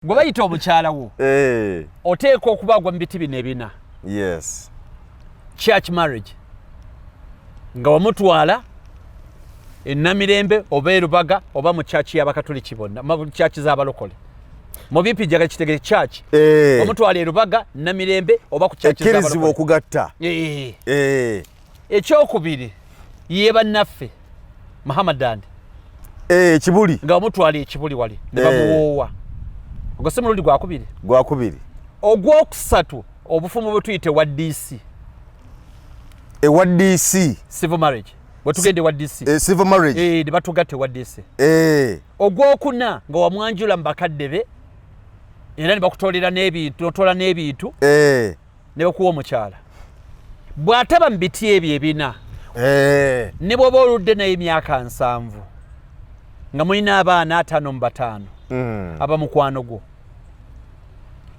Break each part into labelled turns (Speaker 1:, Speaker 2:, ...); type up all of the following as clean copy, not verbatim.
Speaker 1: Gwe bayita omukyala wo
Speaker 2: eh.
Speaker 1: Oteekwa okubaagwa mu biti bino ebina.
Speaker 2: Yes.
Speaker 1: Church marriage nga wamutwala enamirembe oba erubaga oba mu church y'abakatuliki bonna, mu church z'abalokole mu bimpi njaga kitegere church
Speaker 2: eh.
Speaker 1: Wamutwala erubaga, Namirembe oba ku church
Speaker 2: z'abalokole okugatta
Speaker 1: eh.
Speaker 2: Eh.
Speaker 1: Ekyokubiri ye bannaffe Muhammadan
Speaker 2: Ekibuli
Speaker 1: nga wamutwala ekibuli wali ne bamuwoowa. Ogwo si mulundi gwakubiri?
Speaker 2: Gwakubiri.
Speaker 1: Ogwokusatu obufumbo bwe tuyita ewa DC.
Speaker 2: Ewa DC.
Speaker 1: Civil marriage bwetugenda ewa DC.
Speaker 2: Civil marriage.
Speaker 1: Ne batugatta ewa DC. Ogwokuna nga wamwanjula mu bakadde be era ne bakutoolera n'ebintu, notoola n'ebintu ne bakuwa omukyala. Bw'ataba mu biti ebyo ebina ne bw'oba oludde naye emyaka 70 nga mulina abaana 55 aba mukwano gwo,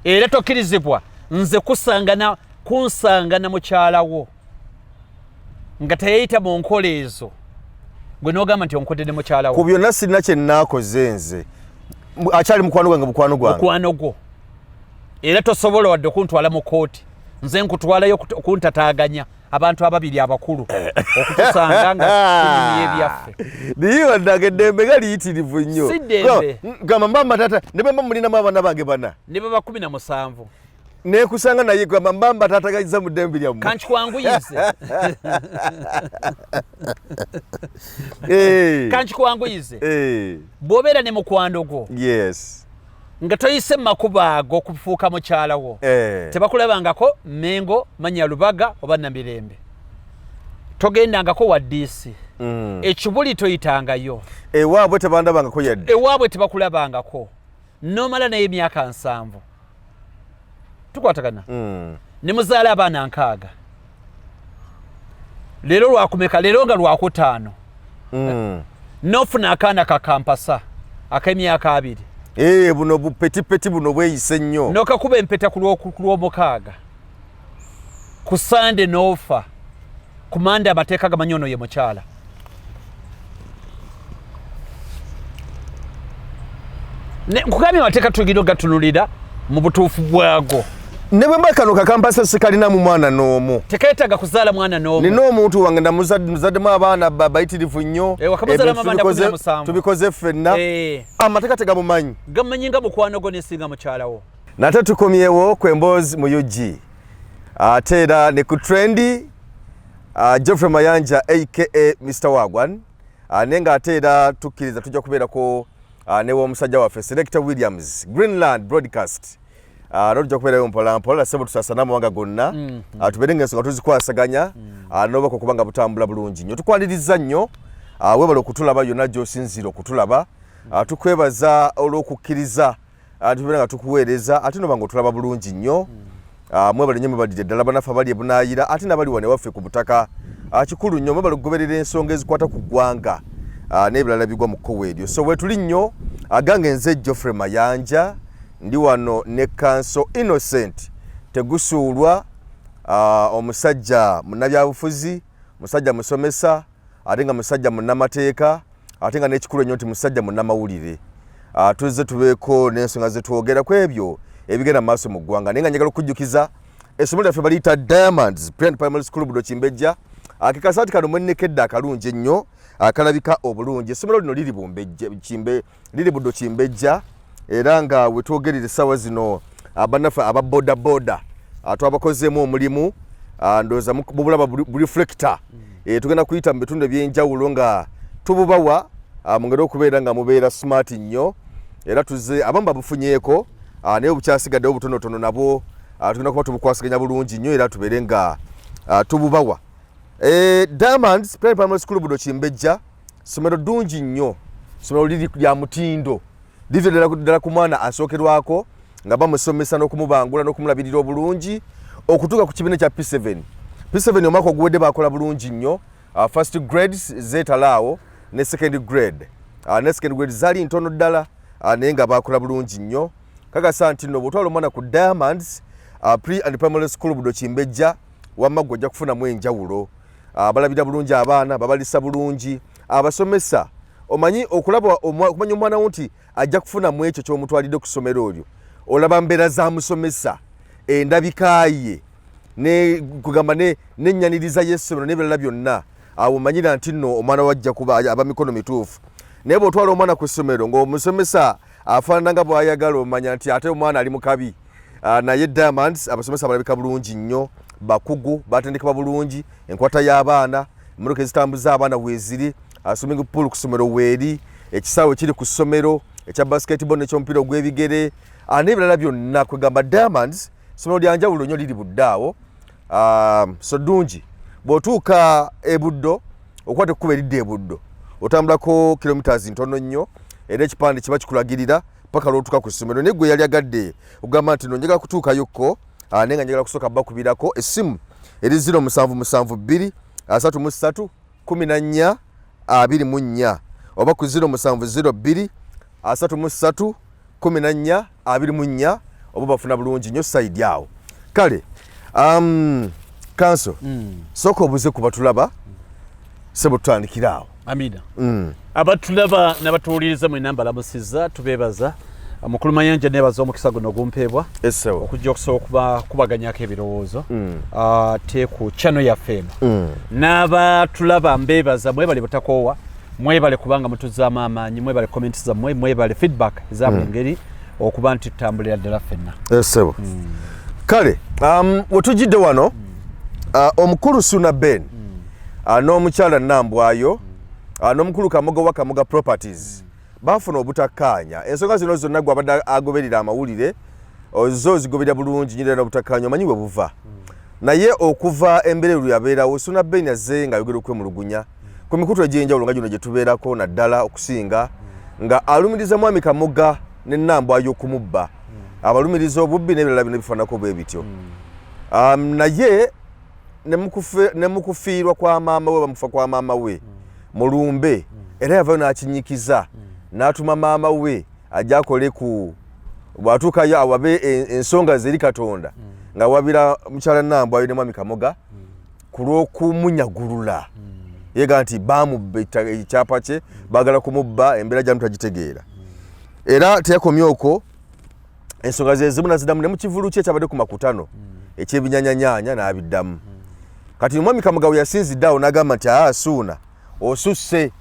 Speaker 1: era tokkirizibwa nze kusangana kunsanga na mukyala wo nga teyeyita mu nkola ezo, gwe n'ogamba nti onkodde ne mukyala wo.
Speaker 2: Ku byonna sirina kye nnaakoze nze, akyali mukwano gwange, mukwano gwange.
Speaker 1: Mukwano gwo, era tosobola wadde okuntwala mu kooti, nze nkutwalayo okuntataaganya abantu ababiri abakulu okutusanga nga tunyumya ebyaffe.
Speaker 2: Naye bannange eddembe nga liyitirivu nnyo.
Speaker 1: Si ddembe.
Speaker 2: Gamba mba mbatata ne bwe mba mulinamu abaana bange bana
Speaker 1: ne baba 17
Speaker 2: nekusanga naye, gamba mba mbatataganyiza mu ddembe lyammwe.
Speaker 1: Kankikwanguyize. Kankikwanguyize. Bw'obeera ne mukwano gwo nga toyise mu makubo ago okufuuka mukyala wo, tebakulabangako Mengo, manya Lubaga oba Namirembe, togendangako wa DC, ekibuli toyitangayo.
Speaker 2: Ewaabwe tebandabangako yadde.
Speaker 1: Ewaabwe tebakulabangako, nomala naye emyaka 70, tukwatagana, ne muzaala abaana 60. Leero lwakumeka? Leero nga lwakutaano. Nofuna akaana kakampasa ak'emyaka 2.
Speaker 2: Buno bupetipeti buno bweyise nnyo.
Speaker 1: Nokakuba empeta ku lwomukaaga, ku Sande n'ofa, ku Mande amateeka gamanyi ono ye mukyala. Nkugambye amateeka tulina ogatunulira mu butuufu bwago.
Speaker 2: Ne bwe mba kano kakampasa sikalinamu mwana n'omu.
Speaker 1: Tekeetaaga kuzaala mwana n'omu.
Speaker 2: Nina omuntu wange ndamuzaddemu abaana bayitirivu nnyo.
Speaker 1: Wakamuzaalamu
Speaker 2: Ebintu
Speaker 1: abaana 17.
Speaker 2: Tubikoze ffenna. Amateeka tegamumanyi.
Speaker 1: Gamanyi nga mukwano gwo nesinga mukyalawo.
Speaker 2: Nate tukomyewo ku emboozi mu UG, ate era ne ku Trendy. Geoffrey Mayanja aka Mr Wagwan, naye nga ate era tukkiriza tujja kubeerako ne w'omusajja waffe Selector Williams, Greenland Broadcast. Era tujja kubeerayo mpola mpola sebo, tusasana amawanga gonna, tubeere nga ensonga tuzikwasaganya, n'obubaka okuba nga butambula bulungi nnyo. Tukwaniriza nnyo, weebale okutulaba yonna gy'osinziira okutulaba. Tukwebaza olw'okukkiriza tubeera nga tukuweereza ate noba nga otulaba bulungi nnyo. Mwebale nnyo, mwebalire ddala banaffe abali ebunaayira ate n'abali wano ewaffe ku butaka. Kikulu nnyo, mwebale okugoberera ensonga ezikwata ku ggwanga n'ebirala bigwa mu kkowa eryo. So wetuli nnyo, agange nze Geoffrey Mayanja, ndi wano ne Kanso Innocent Tegusuulwa, omusajja munnabyabufuzi, musajja musomesa, ate nga musajja munnamateeka, ate nga n'ekikulu ennyo nti musajja munnamawulire. Tuzze tubeeko n'ensonga zetwogera ku ebyo ebigenda mu maaso mu ggwanga, naye nga njagala okukujjukiza essomero lyaffe baliyita Diamonds Pre and Primary School Budo Kimbejja. Akekasaati kano mwennekedde akalungi ennyo akalabika obulungi. Essomero lino liri Bumbejja, Kimbe, liri Budo Kimbejja, era nga wetwogerera essaawa zino bannaffe aba boda boda twabakozeemu omulimu. Ndowooza mubulaba bu reflector. Tugenda kuyita mu bitundu ebyenjawulo nga tububawa mu ngeri okubeera nga mubeera smart nnyo, era tuze abamu babufunyeeko, naye obukyasigaddewo butonotono nabwo tugenda kuba tubukwasaganya bulungi nnyo era tubeere nga tububawa. Diamonds Pre Primary School Budo Kimbejja ssomero ddungi nnyo, ssomero liri lya mutindo, liri ddala ddala ku mwana asookerwako nga bamusomesa n'okumubangula n'okumulabirira obulungi okutuuka ku kibiina kya P7. P7 omwaka oguwedde bakola bulungi nnyo. First grades zeetala awo ne second grade, ne second grade zaali ntono ddala, naye nga bakola bulungi nnyo. Kakasa nti nno bw'otwala omwana ku Diamonds Pre and Primary School Budo Kimbejja, wamma gwe ojja kufunamu enjawulo. Balabira bulungi abaana, babalisa bulungi abasomesa. Omanyi okulaba okumanya omwana wo nti ajja kufunamu ekyo ky'omutwalidde ku ssomero olyo, olaba mbeera za musomesa, endabika ye, ne kugamba n'ennyaniriza y'essomero n'ebirala byonna. Awo omanyira nti nno omwana wo ajja kuba aba mikono mituufu. Naye bw'otwala omwana ku ssomero ng'omusomesa afaanana nga bw'ayagala, omanya nti ate omwana ali mu kabi. Naye Diamonds abasomesa balabika bulungi nnyo, bakugu, batendekebwa bulungi, enkwata y'abaana, emmotoka ezitambuza abaana weeziri, swimming pool ku ssomero weeri, ekisaawe kiri ku ssomero ekya basketball n'ekyomupiira ogw'ebigere, n'ebirala byonna. Kwegamba Diamonds ssomero lya njawulo nnyo, liri Buddo awo. So ddungi bw'otuuka e Buddo, okwata ekkubo eridda e Buddo, otambulako kilometers ntono nnyo, era ekipande kiba kikulagirira paka lw'otuuka ku ssomero. Naye gwe yali agadde okugamba nti no njagala kutuukayokko, naye nga njagala kusooka bakubirako essimu eri 0772 33 14 24 oba ku 0702 33 14 24, oba bafuna bulungi nnyo side awo. Kale kanso sooka obuze ku batulaba, sebo, tutandikire awo.
Speaker 1: Amina. Abatulaba n'abatuwuliriza mwena mbalamusiza, tubeebaza. Mukulu Mayanja, nebaza omukisa guno ogumpeebwa
Speaker 2: Essewo.
Speaker 1: okujja okusobola okubaganyako ebirowoozo ate ku channel yaffe eno. N'abatulaba mbeebaza, mwebale butakoowa, mwebale kubanga mutuzaamu amaanyi, mwebale comment zammwe, mwebale feedback eza buli ngeri, okuba nti tutambulira ddala ffenna.
Speaker 2: Esebo. Kale wetujjidde wano, omukulu Suna Ben n'omukyala Nambwayo, n'omukulu Kamoga wa Kamoga Properties bafuna obutakkaanya. Ensonga zino zonna gwe abadde agoberera amawulire zo zigoberera bulungi nyirira n'obutakkaanya omanyi bwe buva. Naye okuva embeera erwo yabeerawo, Suna Ben azze ng'ayogera okwemulugunya ku mikutu egy'enjawulo nga gino gye tubeerako, naddala okusinga nga alumiriza mwami Kamoga ne Nambwayo okumubba, abalumiriza obubbi n'ebirala bino ebifaananako bwe bityo. Naye ne mu kufiirwa kwa maama we, bamufa kwa maama we mulumbe, era yavayo n'akinyikiza n'atuma maama we ajja akole ku bw'atuukayo awabe ensonga zeri Katonda, nga wabira mukyala Nambwayo ne mwami Kamoga ku lw'okumunyagulula. Yega nti bamubba ekyapa kye, baagala kumubba, embeera gyamu tagitegeera. Era teyakomye okwo, ensonga ze zimu naziddamu ne mu kivulu kye ekyabadde ku makutano ekyebinyanyanyanya n'abiddamu. Kati omwami Kamoga we yasinzidde awo n'agamba nti aa, Suuna osusse,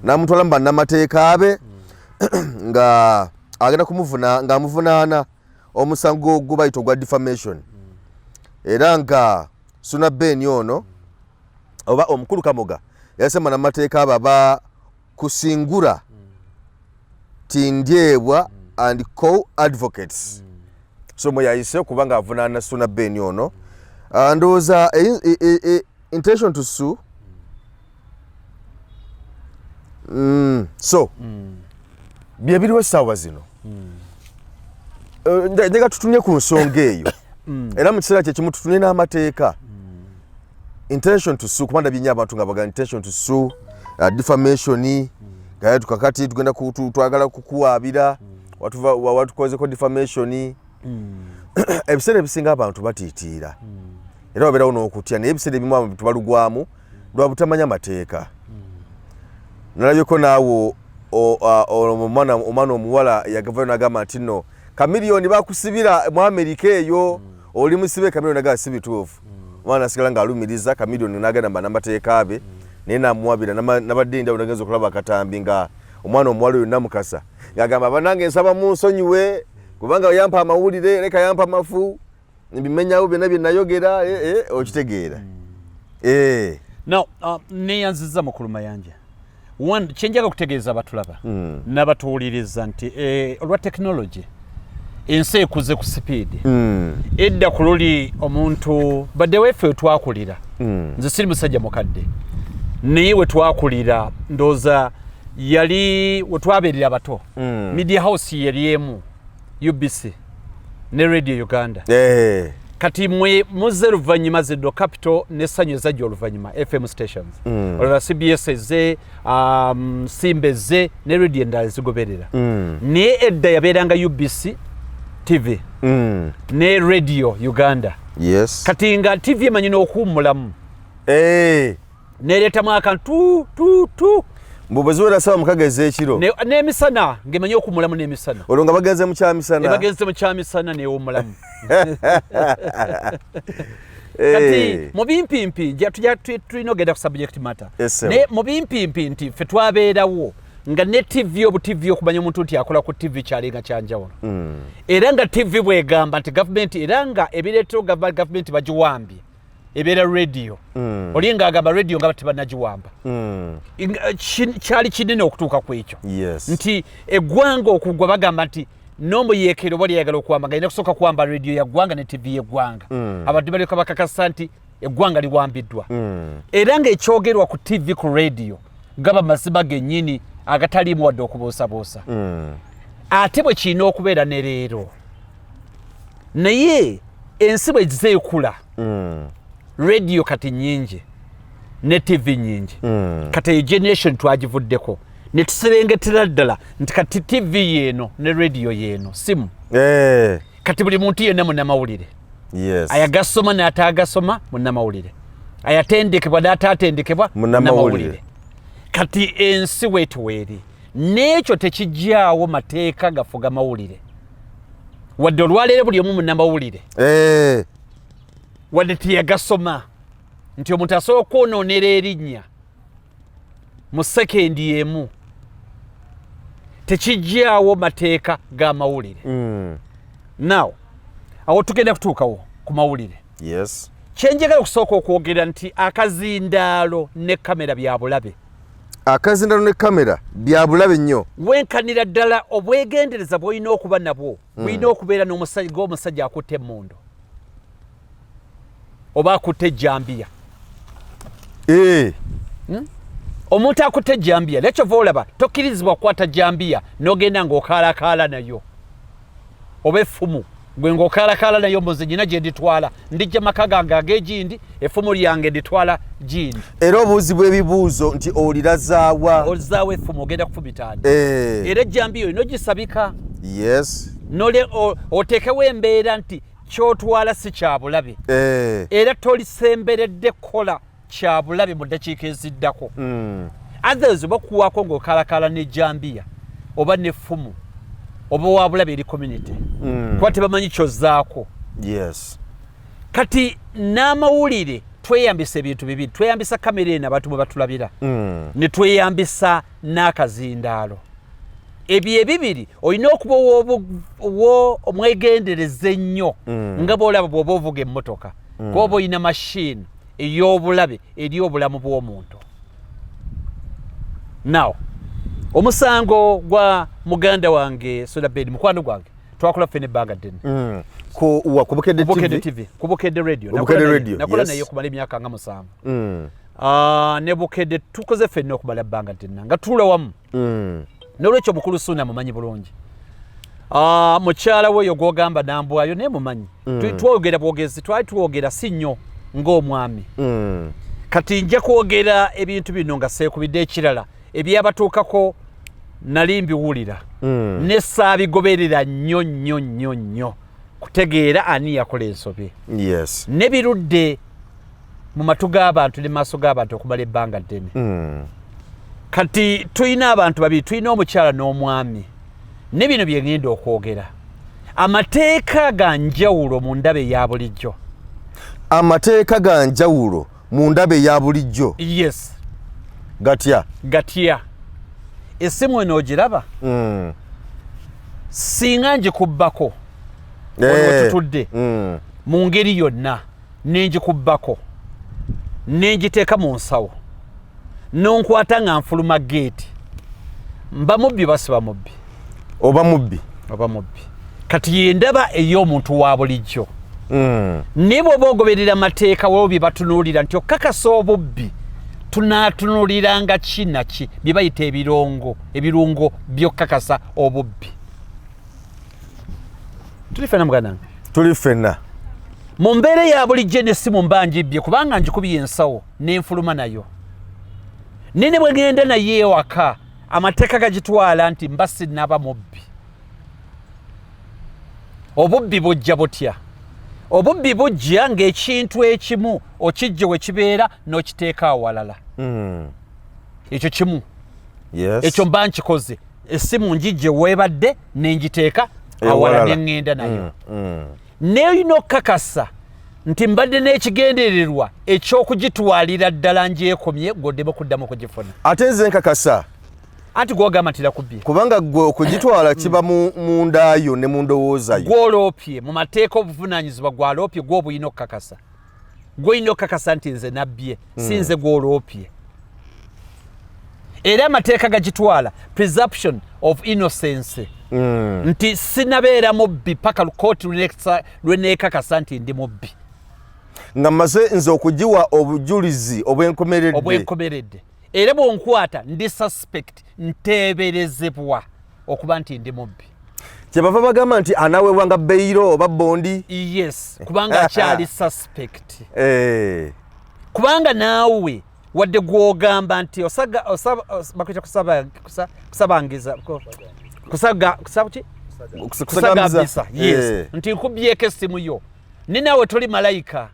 Speaker 2: n'amutwala mu bannamateeka be nga agenda kumuvuna, ng'amuvunaana omusango gwe bayita ogwa defamation. Era nga Suna Ben ono oba omukulu Kamoga yasema bannamateeka abo aba Kusingura Tindyebwa and Co Advocates, so mwe yayise okuba nga avunaana Suna Ben ono. Ndowooza intention to sue. So bye biriwo essaawa zino. Njagala tutunye ku nsonga eyo, era mu kiseera kyekimu tutunye n'amateeka. Intention to sue, kuba ndabye nnyo abantu nga bagamba intention to sue, defamation, gaye tukakati tugenda twagala kukuwaabira, watukozeko defamation. Ebiseera ebisinga abantu batiitiira era wabeerawo n'okutya, naye ebiseera ebimu abantu balugwamu lwa butamanya mateeka. Nalabyeko naawe omwana omuwala yagavayo n'agamba nti nno Kamiliyoni bakusibira mu Amerika eyo, oli musibe. Kamiliyoni agamba si bituufu. Omwana nasigala ng'alumiriza Kamiliyoni, n'agenda mu bannamateeka be naye namuwabira. Nabadde ndawo nagenza okulaba akatambi nga omwana omuwala oyo Namukasa ng'agamba, "Banange, nsaba munsonyiwe kubanga yampa amawulire, leka yampa amafu, mbimenyawo byonna bye nayogera." Okitegeera?
Speaker 1: Now neyanziza mukulu Mayanja. One, kyenjaga okutegeeza abatulaba n'abatuwuliriza nti olwa tekinologi ensi ekuze ku sipiidi. Edda ku luli omuntu badde weeffe wetwakulira, nze siri musajja mukadde, naye wetwakulira ndowooza yali wetwabeerera abato, media house yeri emu, UBC ne Radio Uganda. Kati mwe muzze luvannyuma ziddo Capital ne Sanyu ezajja oluvannyuma, FM stations. Olala CBS ezze, Simba ezze ne radio endala ezigoberera. Naye edda yabeeranga UBC TV ne Radio Uganda. Kati nga TV emanyi n'okuwummulamu, nereetamu akantu tu tu tu.
Speaker 2: Mbu bwe ziwera ssaawa 6 ez'ekiro.
Speaker 1: N'emisana ng'emanyi okuwummulamu n'emisana.
Speaker 2: Olwo nga bagenze mu kyamisana.
Speaker 1: Bagenze mu kyamisana n'ewummulamu. Kati mu bimpimpi tulina ogenda ku subject matter. Naye mu bimpimpi nti ffe twabeerawo nga ne TV obu TV okumanya omuntu nti akola ku TV kyali nga kyanjawulo. Era nga TV bwegamba nti gavumenti era nga ebireeterawo gavumenti bagiwambye ebeera radio. Oli ng'agamba radio nga tebanagiwamba. Kyali kinene okutuuka ku ekyo. Nti eggwanga okugwa bagamba nti n'omuyeekero oba lyayagala okuwamba nga alina kusooka kuwamba radio ya ggwanga ne TV y'eggwanga. Abantu balyoka bakakasa nti eggwanga liwambiddwa. Era ng'ekyogerwa ku TV ku radio gaba mazima gennyini agataliimu wadde okubuusabuusa. Ate bwe kirina okubeera ne leero. Naye ensi bwe ekula, radio kati nnyingi ne TV nnyingi. Kati eyo generation twagivuddeko ne tuserengetera ddala nti kati TV yeeno ne radio yeeno simu. Kati buli muntu yenna munnamawulire. Ayagasoma n'ataagasoma munnamawulire, ayatendekebwa n'ataatendekebwa munnamawulire. Kati ensi weetu weeri n'ekyo tekijjaawo mateeka gafuga mawulire. Wadde olwaleero buli omu munnamawulire, wadde teyagasoma, nti omuntu asobola okwonoonera erinnya mu sekendi emu, tekijjaawo mateeka g'amawulire. Now awo tugenda kutuukawo ku mawulire. Kyenjagala okusooka okwogera nti akazindaalo ne kamera bya bulabe.
Speaker 2: Akazindaalo ne kamera bya bulabe nnyo.
Speaker 1: Wenkanira ddala obwegendereza bw'olina okuba nabwo, bulina okubeera ng'omusajja akutte emmundu oba akutte ejjambiya. Omuntu akutte ejjambiya, naye kyova olaba tokkirizibwa kukwata jjambiya n'ogenda ng'okaalakaala nayo oba effumu gwe ng'okaalakaala nayo. Mbuze nyina gye nditwala, ndijja maka gange ag'egindi, effumu lyange nditwala gindi.
Speaker 2: Era obuuzibwa ebibuuzo nti olirazaawa?
Speaker 1: Olizaawa effumu, ogenda kufumita ani? Era ejjambiya olina ogisabika. Oteekewo embeera nti ky'otwala si kya bulabe. Era tolisemberedde kukola kya bulabe mu ddakiika eziddako. Others bakuwaako ng'okaalakaala n'ejjambiya oba n'effumu oba wa bulabe eri community. Kuba tebamanyi ky'ozzaako. Kati n'amawulire tweyambisa ebintu bibiri. Tweyambisa kamera eno abantu mwe batulabira, ne tweyambisa n'akazindaalo. Ebyo ebibiri olina okuba omwegendereza ennyo, nga bw'olaba bw'oba ovuga emmotoka, kuba oba olina mashini ey'obulabe eri obulamu bw'omuntu. Now omusango gwa muganda wange Soda Bed, mukwano gwange, twakola ffena ebbanga ddene.
Speaker 2: Ku Bukedde
Speaker 1: Bukedde
Speaker 2: TV?
Speaker 1: TV, ku Bukedde Radio.
Speaker 2: Bukedde Radio,
Speaker 1: Nakola naye okumala emyaka nga 7. Ne Bukedde tukoze ffenna okumala ebbanga ddene nga tuula wamu. N'olwekyo mukulu Suuna mumanyi bulungi. Mukyala we oyo gw'ogamba Nambwayo naye mumanyi. Twogera bwogezi, twali twogera si nnyo ng'omwami. Kati nja kwogera ebintu bino nga seekubidde. Ekirala ebyabatuukako nali mbiwulira, ne saabigoberera nnyo nnyo nnyo nnyo kutegeera ani yakola ensobi. Ne birudde mu matu g'abantu ne maaso g'abantu okumala ebbanga ddene. Kati tulina abantu babiri, tulina omukyala n'omwami, ne bino bye ngenda okwogera. Amateeka ga njawulo mu ndaba eya bulijjo.
Speaker 2: Amateeka ga njawulo mu ndaba eya bulijjo?
Speaker 1: Yes.
Speaker 2: Gatya?
Speaker 1: Gatya? Essimu eno ogiraba? Singa ngikubbako wano tutudde, mu ngeri yonna nengikubbako nengiteeka mu nsawo, nonkwata nga nfuluma geeti, mba mubbi basiba mubbi?
Speaker 2: Oba mubbi.
Speaker 1: Oba mubbi. Kati yendaba ey'omuntu wa bulijjo. Naye bw'oba ogoberera amateeka, waliwo bye batunuulira nti okukakasa obubbi tunaatunuuliranga ki naki, bye bayita ebirongo, ebirungo by'okukakasa obubbi. Tuli ffenna, muganda wange?
Speaker 2: Tuli ffenna.
Speaker 1: Mu mbeera eya bulijjo n'essimu mba ngibbye kubanga ngikubye ensawo n'enfuluma nayo, naye ne bwe ngenda naye ewaka, amateeka gagitwala nti mba sinnaba mubbi. Obubbi bujja butya? Obubbi bujja ng'ekintu ekimu okijje we kibeera n'okiteeka awalala. Ekyo kimu.
Speaker 2: Yes.
Speaker 1: Ekyo mba nkikoze, essimu njijje weebadde nengiteeka awala neŋŋenda nayo. Naye olina okukakasa nti mbadde n'ekigendererwa eky'okugitwalira ddala njekomye gwoddemu kuddamu okugifuna.
Speaker 2: Ate nze nkakasa.
Speaker 1: Anti gwogamba nti nakubye.
Speaker 2: Kubanga gwe okugitwala kiba mu ndaayo ne mu ndowooza yo.
Speaker 1: Gwoloopye mu mateeka obuvunaanyizibwa gwaloopye gw'obulina okukakasa. Gw'olina okukakasa nti nze nabbye, si nze gwoloopye. Era amateeka gagitwala presumption of innocence. Nti sinabeera mubbi paka kooti lwe neekakasa nti ndi mubbi.
Speaker 2: Nga mmaze nze okugiwa obujulizi obwenkomeredde.
Speaker 1: Obwenkomeredde. Era bw'onkwata ndi suspect, nteeberezebwa okuba nti ndi mubbi.
Speaker 2: Kyebava bagamba nti anaweebwanga bail oba bond.
Speaker 1: Yes, kubanga akyali suspect. Kubanga naawe wadde gw'ogamba nti bakuyita kusabangiza, kusaga, kusaba ki?
Speaker 2: Kusagambisa.
Speaker 1: Kusagambisa, yes. Nti nkubyeko essimu yo. Ni naawe toli malayika.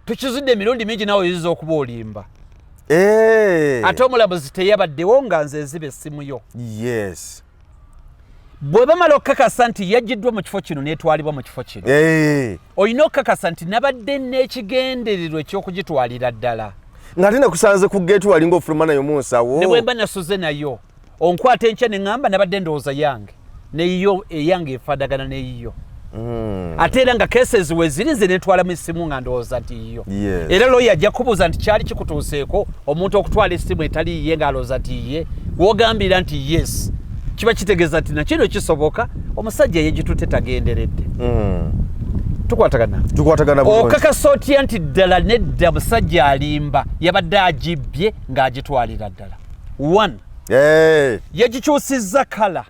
Speaker 1: Tukizudde emirundi mingi naawe oyinza okuba olimba. Ate omulamuzi teyabaddewo nga nze nziba essimu yo.
Speaker 2: Yes.
Speaker 1: Bwe bamala okukakasa nti yaggiddwa mu kifo kino n'etwalibwa mu kifo kino. Olina okukakasa nti nabadde n'ekigendererwa eky'okugitwalira ddala.
Speaker 2: Ng'ate nakusanze ku geeti wali ng'ofuluma nayo mu nsawo.
Speaker 1: Ne bwe mba nasuze nayo, onkwata enkya ne ŋŋamba nabadde ndowooza yange. Neyiyo eyange efaanagana n'eyiyo. Ate era nga cases we ziri nze netwalamu essimu nga ndowooza nti yiyo. Era lawyer ajja kubuuza nti kyali kikutuuseeko omuntu okutwala essimu etali yiye ng'alowooza nti ye, w'ogambira nti yes, kiba kitegeeza nti nakino kisoboka omusajja yegitutte tagenderedde. Tukwatagana?
Speaker 2: Tukwatagana bulungi.
Speaker 1: Okakasa otya nti ddala nedda musajja alimba yabadde agibbye ng'agitwalira ddala? 1. Yagikyusizza kala.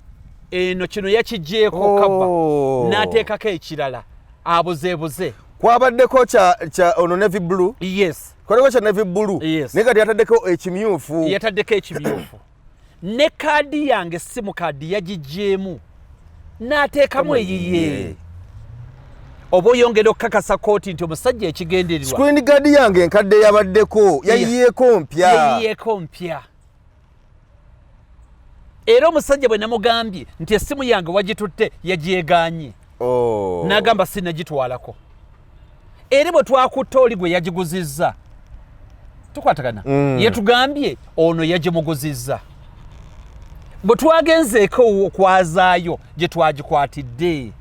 Speaker 1: Eno kino yakiggyeeko kava n'ateekako ekirala abuzeebuze.
Speaker 2: Kwabaddeko kya ono navy blue?
Speaker 1: Yes.
Speaker 2: Kwabaddeko kya navy blue?
Speaker 1: Yes.
Speaker 2: Naye kati yataddeko ekimyufu.
Speaker 1: Yataddeko ekimyufu. Ne kaadi yange simu kaadi yagiggyeemu n'ateekamu eyiye. Oba oyongera okukakasa kooti nti omusajja ekigendererwa.
Speaker 2: Screen guard yange enkadde yabaddeko, yayiyeeko mpya.
Speaker 1: Yayiyeeko mpya. Era omusajja bwe namugambye nti essimu yange wagitutte yagyegaanye. N'agamba sinnagitwalako. Era bwe twakutte oli gwe yagiguzizza. Tukwatagana. Yatugambye ono yagimuguzizza. Bwe twagenzeeko okwazaayo gye twagikwatidde.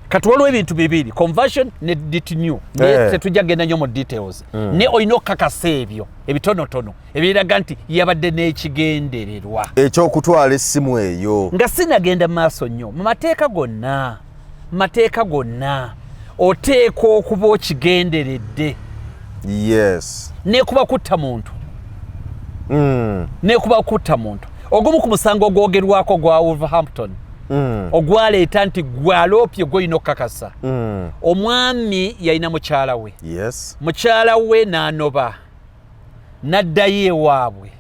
Speaker 1: Kati waliwo ebintu bibiri, conversion ne detinue. Naye tetujja kugenda nnyo mu details. Naye olina okukakasa ebyo ebitonotono ebiraga nti yabadde n'ekigendererwa
Speaker 2: eky'okutwala essimu eyo.
Speaker 1: Nga sinagenda mu maaso nnyo, mu mateeka gonna, mu mateeka gonna oteekwa okuba okigenderedde.
Speaker 2: Yes.
Speaker 1: Nekuba kutta muntu. Nekuba kutta muntu. Ogumu ku musango ogwogerwako gwa Wolverhampton. Ogwaleeta nti gwaloopye gw'olina okukakasa. Omwami yalina mukyala we.
Speaker 2: Yes.
Speaker 1: Mukyala we n'anoba. N'addayo ewaabwe.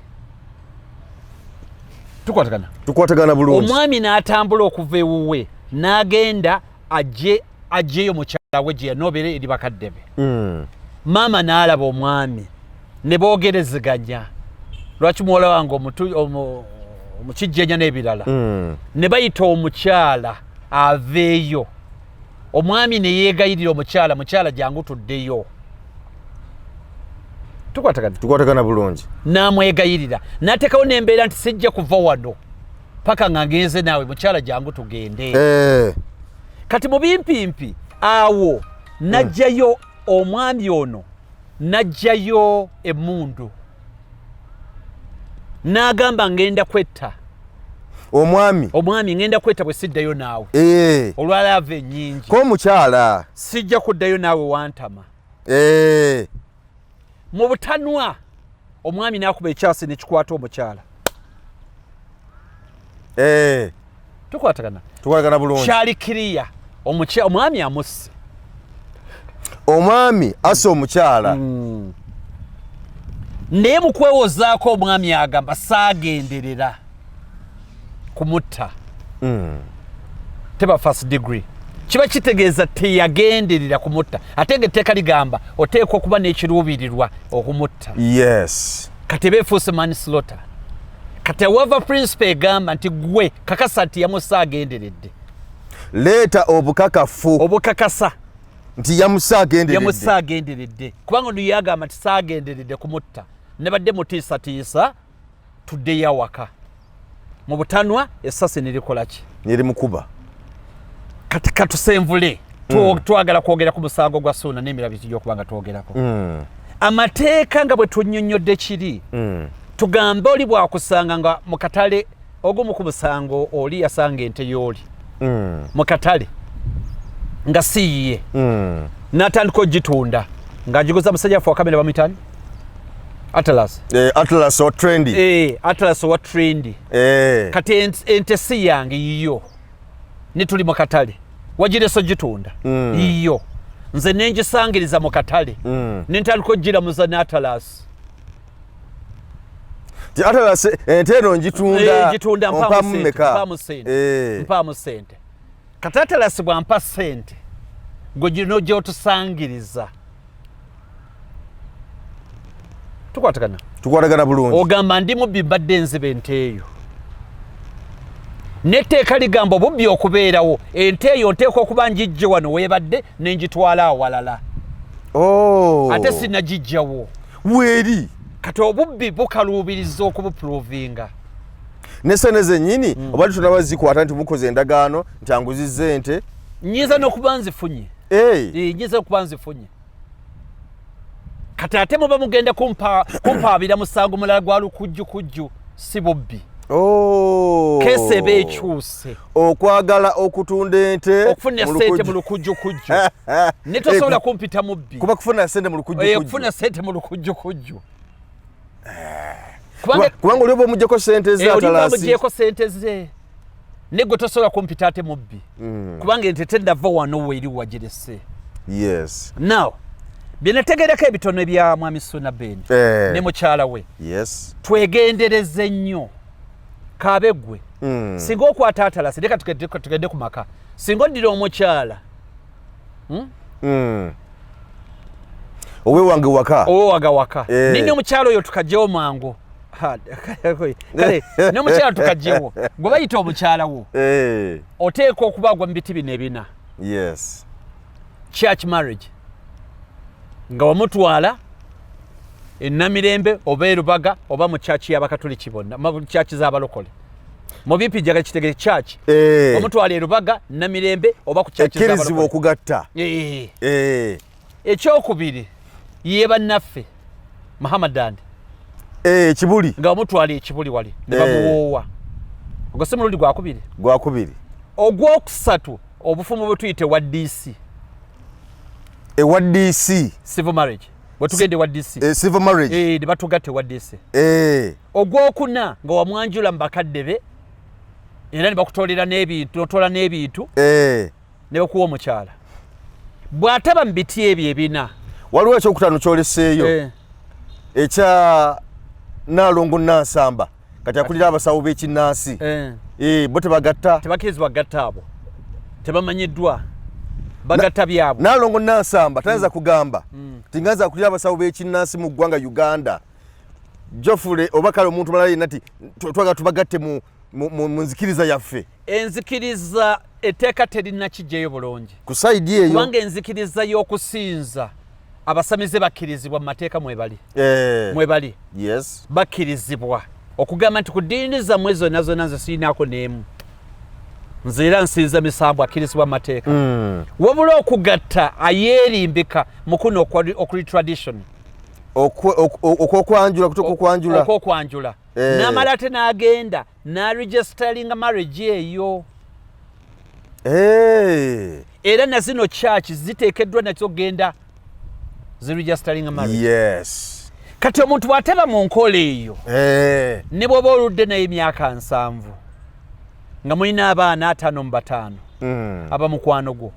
Speaker 1: Tukwatagana?
Speaker 2: Tukwatagana bulungi.
Speaker 1: Omwami n'atambula okuva ewuwe n'agenda aggyeyo mukyala we gye yanoobera eri bakadde be. Maama n'alaba omwami ne boogerezeganya. Lwaki muwala wange omukijjenya n'ebirala. Ne bayita omukyala aveeyo. Omwami ne yeegayirira omukyala, mukyala jangu tuddeyo. Tukwatagana?
Speaker 2: Tukwatagana bulungi.
Speaker 1: N'amwegayirira. N'ateekawo n'embeera nti sijja kuva wano paka nga ngenze naawe, mukyala jangu tugende. Kati mu bimpimpi awo n'aggyayo omwami ono, n'aggyayo emmundu. N'agamba ngenda kwetta.
Speaker 2: Omwami?
Speaker 1: Omwami ngenda kwetta bwe siddayo naawe. Olwalaava ennyingi.
Speaker 2: Ko omukyala?
Speaker 1: Sijja kuddayo naawe wantama. Mu butanwa omwami n'akuba ekyasi ne kikwata omukyala. Tukwatagana?
Speaker 2: Tukwatagana bulungi.
Speaker 1: Kyali kiriya. Omwami amusse.
Speaker 2: Omwami asse omukyala.
Speaker 1: Naye mu kwewozaako omwami agamba saagenderera kumutta. Teba first degree. Kiba kitegeeza teyagenderera kumutta. Ate ng'etteeka ligamba oteekwa okuba n'ekiruubirirwa okumutta.
Speaker 2: Yes.
Speaker 1: Kati befuuse manslaughter. Kati awava principle egamba nti gwe kakasa nti yamusa agenderedde.
Speaker 2: Leeta obukakafu.
Speaker 1: Obukakasa.
Speaker 2: Nti yamusa agenderedde.
Speaker 1: Yamusa agenderedde. Kubanga ono yagamba nti saagenderedde kumutta. Nabadde mutiisatiisa tuddeyo awaka. Mu butanwa essasi nerikola ki?
Speaker 2: Nerimukuba.
Speaker 1: Kati katusenvule. Twagala kwogera ku musango gwa Ssuuna n'emirala bitujja okuba nga twogerako. Amateeka nga bwe tunnyonnyodde kiri. Tugambe oli bw'akusanga nga mu katale ogumu ku musango oli yasanga ente y'oli. Mu katale nga si yiye. N'atandika ogitunda ng'agiguza musajja waffe wa kamera bamuyita ani? Atlas.
Speaker 2: Atlas wa Trendy.
Speaker 1: Atlas wa Trendy. Kati ente si yange yiyo. Ne tuli mu katale. Wagirese ogitunda. Yiyo. Nze ne ngisangiriza mu katale. Ne ntandika ogiramuza ne Atlas.
Speaker 2: Atlas ente eno ngitunda.
Speaker 1: Ngitunda mpaamu ssente. Mpaamu ssente. Kati Atlas bw'ampa ssente gwe gino gy'otusangiriza. Tukwatagana.
Speaker 2: Tukwatagana bulungi.
Speaker 1: Ogamba ndi mubbi mbadde nziba ente eyo. N'etteeka ligamba obubbi okubeerawo ente eyo nteekwa okuba ngijje wano weebadde ne ngitwala awalala. Ate sinagijjawo.
Speaker 2: Weeri.
Speaker 1: Kati obubbi bukaluubiriza okubuprovinga.
Speaker 2: Ne ssente zennyini oba tunaba zikwata nti mukoze endagaano nti anguzizza ente.
Speaker 1: Nnyinza n'okuba nzifunye. Nnyinza okuba nzifunye. Kati ate muba mugenda kumpaabira musango mulala gwa lukujjukujju si bubbi. Keesi eba ekyuse.
Speaker 2: Okwagala okutunda ente
Speaker 1: okufuna ssente mu lukujjukujju. Ne tosobola kumpita mubbi.
Speaker 2: Kuba kufuna ssente mu lukujjukujju.
Speaker 1: Okufuna ssente mu lukujjukujju.
Speaker 2: Kubanga oli oba omuggyeko ssente ze
Speaker 1: Oli oba omuggyeko ssente ze. Ne gwe tosobola kumpita ate mubbi. Kubanga ente tennava wano weeri wagirese.
Speaker 2: Yes.
Speaker 1: Now, bye nategeerako ebitono ebya Mwami Ssuuna Ben ne mukyala we.
Speaker 2: Yes.
Speaker 1: Twegendereze nnyo. Kaabe ggwe. Singa okwata Atalasi, leka tugende ku maka. Singa oddira omukyala.
Speaker 2: Owewange waka.
Speaker 1: Owewange waka. Nini omukyala oyo tukajjewo mangu. Kale, n'omukyala tukajjewo. Gwe bayita omukyala wo. Oteekwa okubaagwa mu biti bino ebina.
Speaker 2: Yes.
Speaker 1: Church marriage. Nga wamutwala e Namirembe oba e Rubaga oba mu church y'Abakatoliki bonna, mu church z'abalokole. Mu bimpi njagala kitegere church. Wamutwala e Rubaga, Namirembe oba ku church z'abalokole.
Speaker 2: Ekkirizibwa okugatta.
Speaker 1: Ekyokubiri ye bannaffe Muhammadan.
Speaker 2: Ekibuli.
Speaker 1: Nga wamutwala ekibuli wali ne bamuwoowa. Ogwo si mulundi gwakubiri?
Speaker 2: Gwakubiri.
Speaker 1: Ogwokusatu obufumbo bwe tuyita ewa DC.
Speaker 2: Ewa DC.
Speaker 1: Civil marriage. Bwe tugenda ewa DC.
Speaker 2: Civil marriage.
Speaker 1: Ne batugatta ewa DC. Ogwokuna nga wamwanjula mu bakadde be era ne bakutoolera n'ebintu, n'otoola n'ebintu. Ne bakuwa omukyala. Bw'ataba mu biti ebyo ebina.
Speaker 2: Waliwo ekyokutaano ky'oleseeyo. Ekya Nnaalongo Nansamba. Kati akulira abasawo b'ekinnansi. Bo tebagatta.
Speaker 1: Tebakkirizibwa kugatta abo. Tebamanyiddwa. Bagatta byabwe.
Speaker 2: Nnaalongo Nansamba tayinza kugamba nti nga nze akulira abasawo b'ekinnansi mu ggwanga Uganda. Geoffrey oba kale omuntu mulala yenna nti twagala tubagatte mu nzikiriza yaffe.
Speaker 1: Enzikiriza etteeka terinnakiggyeyo bulungi.
Speaker 2: Ku sayidi eyo.
Speaker 1: Kubanga enzikiriza y'okusinza abasamize bakkirizibwa mu mateeka mwebali. Mwebali.
Speaker 2: Yes.
Speaker 1: Bakkirizibwa okugamba nti ku ddiini zammwe zonna zonna nze sirinaako n'emu. Nze era nsinza misanvu akkirizibwa mu mateeka. Wabula okugatta ayeerimbika mu kuno okuli tradition.
Speaker 2: Okwokwanjula, kutuuka okwanjula.
Speaker 1: Okwokwanjula. N'amala ate n'agenda n'aregisteringa marriage eyo. Era na zino church ziteekeddwa nakyo okugenda ziregisteringa marriage.
Speaker 2: Yes.
Speaker 1: Kati omuntu bw'ataba mu nkola eyo, ne bw'oba oludde naye emyaka 70 nga mulina abaana 55 aba mukwano gwo,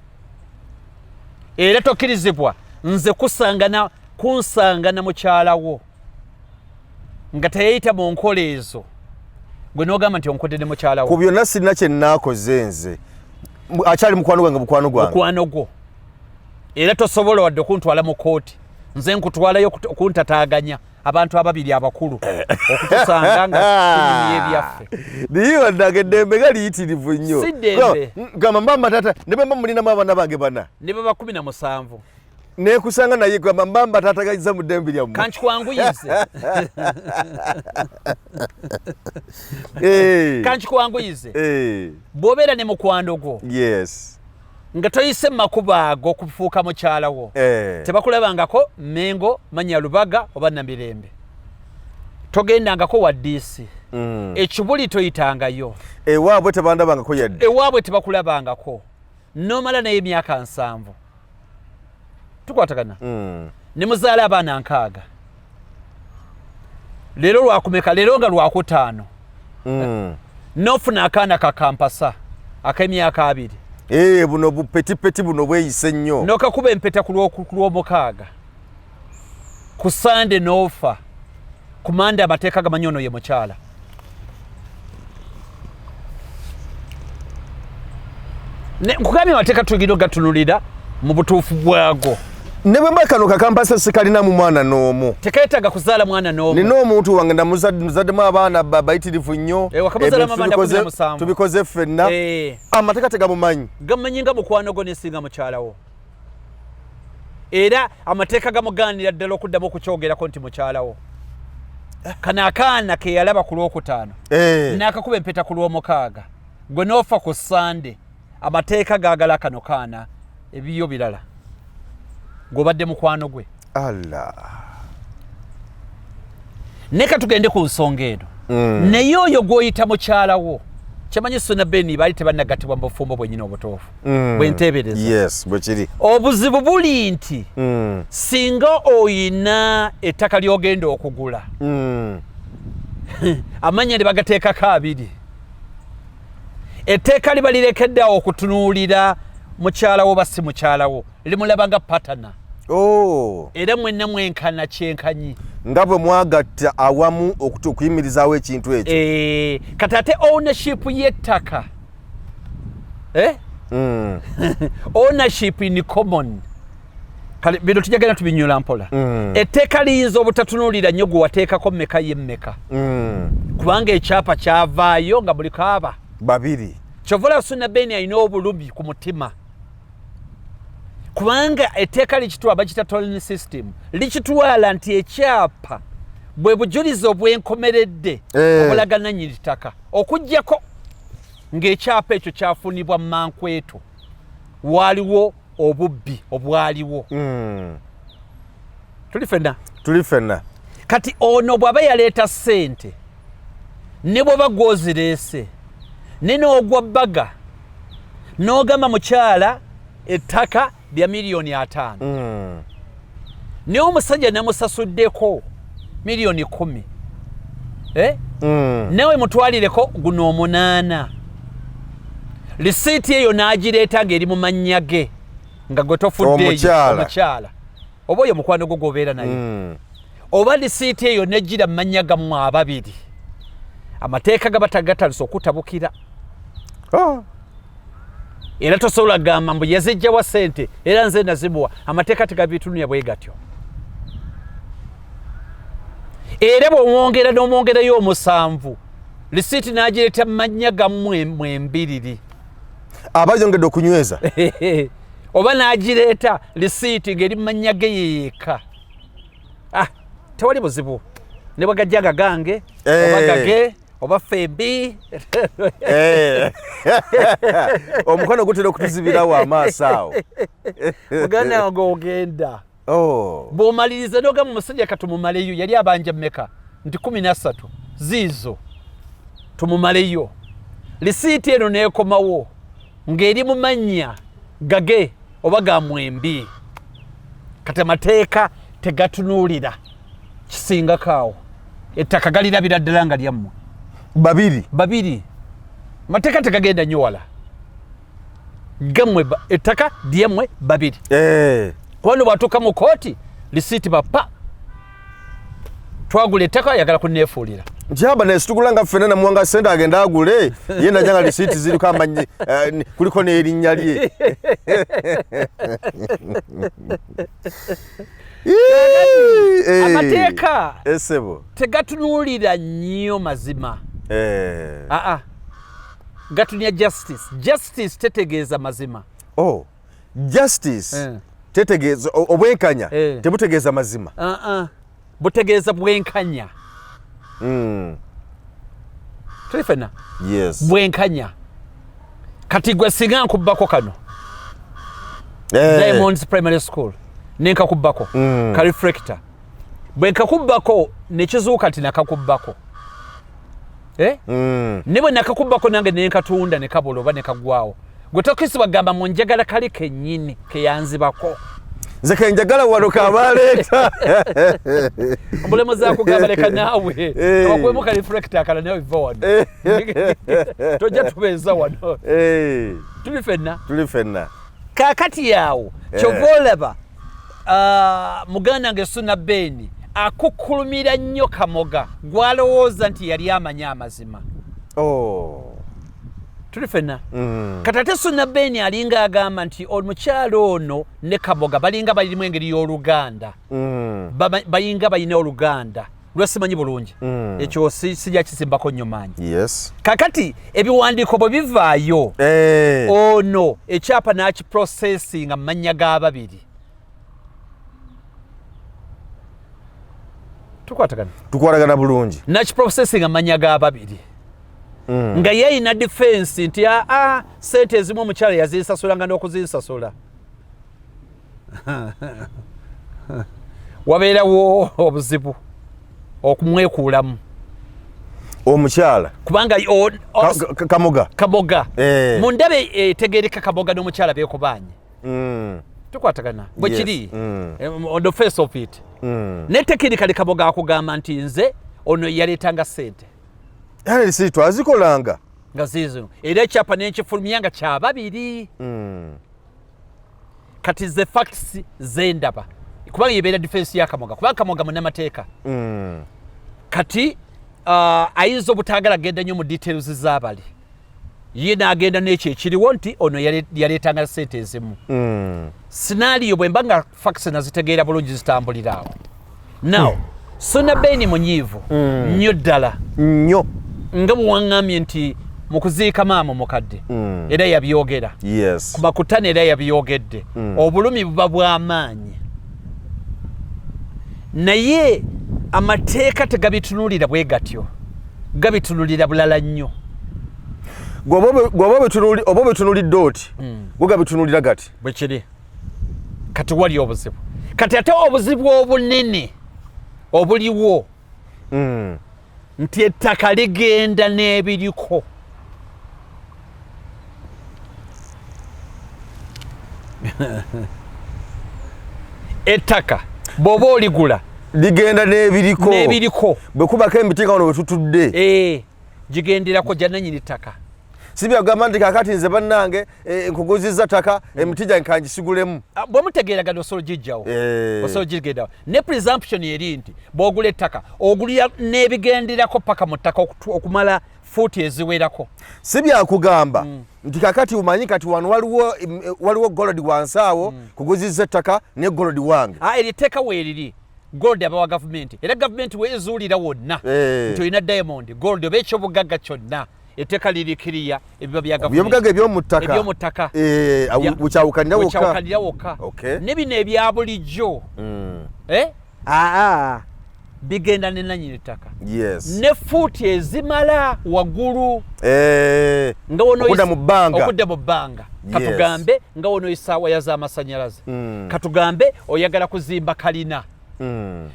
Speaker 1: era tokkirizibwa nze kunsanga na mukyala wo nga teyeyita mu nkola ezo, gwe n'ogamba nti onkodde ne mukyala wo.
Speaker 2: Ku byonna sirina kye nnaakoze nze. Akyali mukwano gwange, mukwano gwange.
Speaker 1: Mukwano gwo. Era tosobola wadde okuntwala mu kkooti. Nze nkutwalayo okuntataaganya. Abantu ababiri abakulu okutusanga nga tunyumya ebyaffe.
Speaker 2: Naye bannange eddembe nga liyitirivu nnyo.
Speaker 1: Si ddembe.
Speaker 2: Gamba mbamba taata ne bwe mba mulinamu abaana bange bana.
Speaker 1: Ne baba 17.
Speaker 2: Nekusanga naye gamba mbamba taata gayiza mu ddembe lyammwe.
Speaker 1: Kankikwanguyize. Kankikwanguyize. Bw'obeera ne mukwano gwo.
Speaker 2: Yes.
Speaker 1: Nga toyise mu makubo ago okufuuka mukyala wo. Tebakulabangako Mengo, Manya Lubaga oba Namirembe. Togendangako wa DC. Ekibuli toyitangayo.
Speaker 2: Ewaabwe tebandabangako yadde.
Speaker 1: Ewaabwe tebakulabangako. N'omala naye emyaka 70. Tukwatagana. Ne muzaala abaana 6. Leero lwakumeka, leero nga lwakutaano. N'ofuna akaana ka kampasa ak'emyaka 2.
Speaker 2: Buno bupetipeti buno bweyise nnyo.
Speaker 1: N'okakuba empeta ku lw'omukaaga. Ku Sande n'ofa. Ku Mande amateeka gamanyi ono ye mukyala. Nkugambye amateeka tugenda ogatunulira mu butuufu bwago.
Speaker 2: Ne bwe mba kano kakampasa sikalinamu mwana n'omu.
Speaker 1: Tekeetaaga kuzaala mwana n'omu.
Speaker 2: Nina omuntu wange namuzaddemu abaana bayitirivu nnyo.
Speaker 1: Wakamuzaalamu abaana 17.
Speaker 2: Tubikoze ffenna. Amateeka tegamumanyi.
Speaker 1: Gamumanyi nga mukwano gwo n'esinga mukyala wo. Era amateeka gamugaanira ddala okuddamu okukyogerako nti mukyala wo. Kano akaana ke yalaba ku lwokutaano. N'akakuba empeta ku lwomukaaga. Gwe n'ofa ku Sande. Amateeka gaagala kano kaana ebiyo birala. Gw'obadde mukwano gwe.
Speaker 2: Allah.
Speaker 1: Neka tugende ku nsonga eno. Naye oyo gw'oyita mukyala wo. Kyemanyi Suna Beni baali tebannagattibwa mu bufumbo bwennyini obutuufu. Bwe nteebereza.
Speaker 2: Yes, bwe kiri.
Speaker 1: Obuzibu buli nti singa oyina ettaka ly'ogenda okugula. Amannya ne bagateekako abiri. Etteeka liba lirekedde awo okutunuulira mukyala wo oba si mukyala wo, limulaba nga patana. Era mwenna mwenkana kyenkanyi.
Speaker 2: Nga bwe mwagatta awamu okuyimirizaawo ekintu ekyo.
Speaker 1: Kati ate ownership y'ettaka. Ownership in common. Kale bino tujja genda tubinyula mpola. Etteeka liyinza obutatunuulira nnyo gwe wateekako mmeka ye mmeka. Kubanga ekyapa kyavaayo nga buli kaaba.
Speaker 2: Babiri.
Speaker 1: Kyova olaba Suna Beni alina obulumi ku mutima. Kubanga etteeka likitwala, bakiyita tolling system. Likitwala nti ekyapa bwe bujulizi obwenkomeredde obulaga nannyini ttaka. Okuggyako ng'ekyapa ekyo kyafunibwa mankweto. Waaliwo obubbi obwaliwo. Tuli ffenna?
Speaker 2: Tuli ffenna.
Speaker 1: Kati ono bw'aba yaleeta ssente ne bw'oba gw'ozireese ne n'ogwa bbaga n'ogamba mukyala ettaka lya miliyoni 5. Naye omusajja namusasuddeko miliyoni 10. Nawe mutwalireko guno 8. Lisiiti eyo n'agireeta ng'eri mu mannya ge nga gwe tofuddeeyo omukyala. Oba oyo mukwano gwo gw'obeera naye. Oba lisiiti eyo n'ejjira mu mannya gammwe ababiri. Amateeka gaba tagatandise okutabukira. Era tosobola kugamba mbu yazijja wa ssente era nze nazimuwa. Amateeka tegabitunulira bwe gatyo. Era bw'omwongera n'omwongerayo 7, lisiiti n'agireeta mu mannya gammwe mwembiriri.
Speaker 2: Aba yongedde okunyweza.
Speaker 1: Oba n'agireeta lisiiti ng'eri mu mannya ge ye yekka. Tewali buzibu. Ne bwe gajja nga gange, oba gage, oba ffembi.
Speaker 2: Omukono gutera okutuzibirawo amaaso awo.
Speaker 1: Muganda wange ogenda. Bw'omaliriza n'ogamba omusajja katumumaleyo, yali abanja mmeka? Nti 13. Ziizo. Tumumaleyo. Lisiiti eno n'ekomawo ng'eri mu mannya gage oba ga mwembi. Kati amateeka tegatunuulira kisingako awo. Ettaka galirabira ddala nga lyammwe.
Speaker 2: Babiri.
Speaker 1: Babiri. Amateeka tegagenda nnyo wala. Gammwe ettaka lyammwe babiri. Kubanga bw'atuuka mu kkooti, lisiiti bapa. Twagula ettaka ayagala kunneefuulira.
Speaker 2: Nkyaba naye situgula nga ffenna namuwanga ssente agende agule, ye najja nga lisiiti ziriko amanyi, kuliko n'erinnya lye.
Speaker 1: Amateeka
Speaker 2: Esebo.
Speaker 1: tegatunuulira nnyo mazima. Aa, gatunya justice. Justice tetegeeza mazima.
Speaker 2: Oh, justice tetegeeza obwenkanya, tebutegeeza mazima.
Speaker 1: Butegeeza bwenkanya. Tuli fenna?
Speaker 2: Yes.
Speaker 1: Bwenkanya. Kati gwe singa nkubbako kano Diamonds Primary School nenkakubbako ka reflector, bwe nkakubbako nekizuuka nti nakakubbako, eh? Ne bwe nakakubbako nange nenkatunda nekabula oba nekagwawo, gwe tokisibwa gamba mu njagala kali kennyini keyanzibako.
Speaker 2: Nze kenjagala wano kabaleeta.
Speaker 1: Omulemuzi akugamba leka naawe abakwemu ka reflector akala nawe biva wano, tojja tubeeza wano. Tuli fenna?
Speaker 2: Tuli fenna.
Speaker 1: Kaakati awo kyova olaba muganda wange Suna Beni akukkulumira nnyo Kamoga gwalowooza nti yali amanyi amazima.
Speaker 2: Oh.
Speaker 1: Tuli fenna? Kati ate Suna Beni alinga agamba nti omukyalo ono ne Kamoga balinga balirimu engeri y'oluganda. Bayinga balina oluganda lwesimanyi bulungi. Ekyo sijja kisimbako nnyo maanyi.
Speaker 2: Yes.
Speaker 1: Kakati ebiwandiiko bwe bivaayo, ono ekyapa n'akiprocessinga mu mannya g'ababiri. Tukwatagana?
Speaker 2: Tukwatagana bulungi.
Speaker 1: N'akiprocessinga mu mannya g'ababiri. Nga ye ayina defense nti aa, sente ezimu omukyala yazinsasulanga n'okuzinsasula. Wabeerawo obuzibu okumwekuulamu.
Speaker 2: Omukyala.
Speaker 1: Kubanga
Speaker 2: Kamoga.
Speaker 1: Kamoga. Mu ndabe etegeereka, Kamoga n'omukyala beekubaanye. Tukwatagana? Bwe
Speaker 2: Yes.
Speaker 1: kiri. On the face of it. Ne technically Kamoga akugamba nti nze ono yaleetanga ssente.
Speaker 2: Yani si twazikolanga.
Speaker 1: Nga ziizino, era ekyapa nenkifulumya nga kyababiri. Kati ze facts zendaba, kubanga yebeera defense ya Kamoga, kubanga Kamoga munnamateeka. Kati ayinza obutaagala genda nnyo mu details z'abali ye, n'agenda n'ekyo ekiriwo nti ono yaleetanga ssente ezimu. Scenario bwe mba nga facts nazitegeera bulungi, zitambulira awo. Now Suna Beni munyiivu nnyo ddala.
Speaker 2: Nnyo.
Speaker 1: Nga bwe waŋŋambye nti mu kuziika maama mukadde era yabyogera.
Speaker 2: Yes.
Speaker 1: Ku makutano era yabyogedde. Obulumi buba bw'amaanyi, naye amateeka tegabitunuulira bwe gatyo, gabitunulira bulala nnyo.
Speaker 2: Gwe oba obitunulidde oti, gwe gabitunulira gati.
Speaker 1: Bwe kiri. Kati wali obuzibu, kati ate obuzibu obunene obuliwo nti ettaka ligenda n'ebiriko. Ettaka bw'oba oligula
Speaker 2: Ligenda n'ebiriko.
Speaker 1: N'ebiriko.
Speaker 2: Bwe kubako emiti nga wano we tutudde.
Speaker 1: Ee, gigenderako gyananyini ttaka.
Speaker 2: Si byagamba nti kakati nze bannange nkuguzizza ttaka, emiti gyange kangisigulemu.
Speaker 1: Ah, bwemutegeeragana osobola ogijjawo. Osobola ogigendawo, ne presumption eri nti bw'ogula ettaka ogulira n'ebigenderako paka mu ttaka okumala fuuti eziwerako.
Speaker 2: Si byakugamba nti kakati omanyi kati wano waliwo gold wansi awo, kuguzizza ettaka ne gold wange.
Speaker 1: Ah, eryo etteeka weeriri. Gold abawa gavumenti, era gavumenti weezuulira wonna nti olina diamond, gold oba ekyobugagga kyonna, etteeka liri kiriya, ebiba bya gavumenti.
Speaker 2: Ebyobugagga eby'omu ttaka.
Speaker 1: Eby'omu ttaka.
Speaker 2: Bukyawukanira wokka.
Speaker 1: Bukyawukanira wokka. Ne bino ebya bulijjo, eh? Aa, bigenda ne nannyini ttaka. Ne fuuti ezimala waggulu nga wono
Speaker 2: Okudda mu bbanga.
Speaker 1: Okudda mu bbanga. Katugambe nga wonoyisa waya z'amasannyalaze. Katugambe oyagala kuzimba kalina,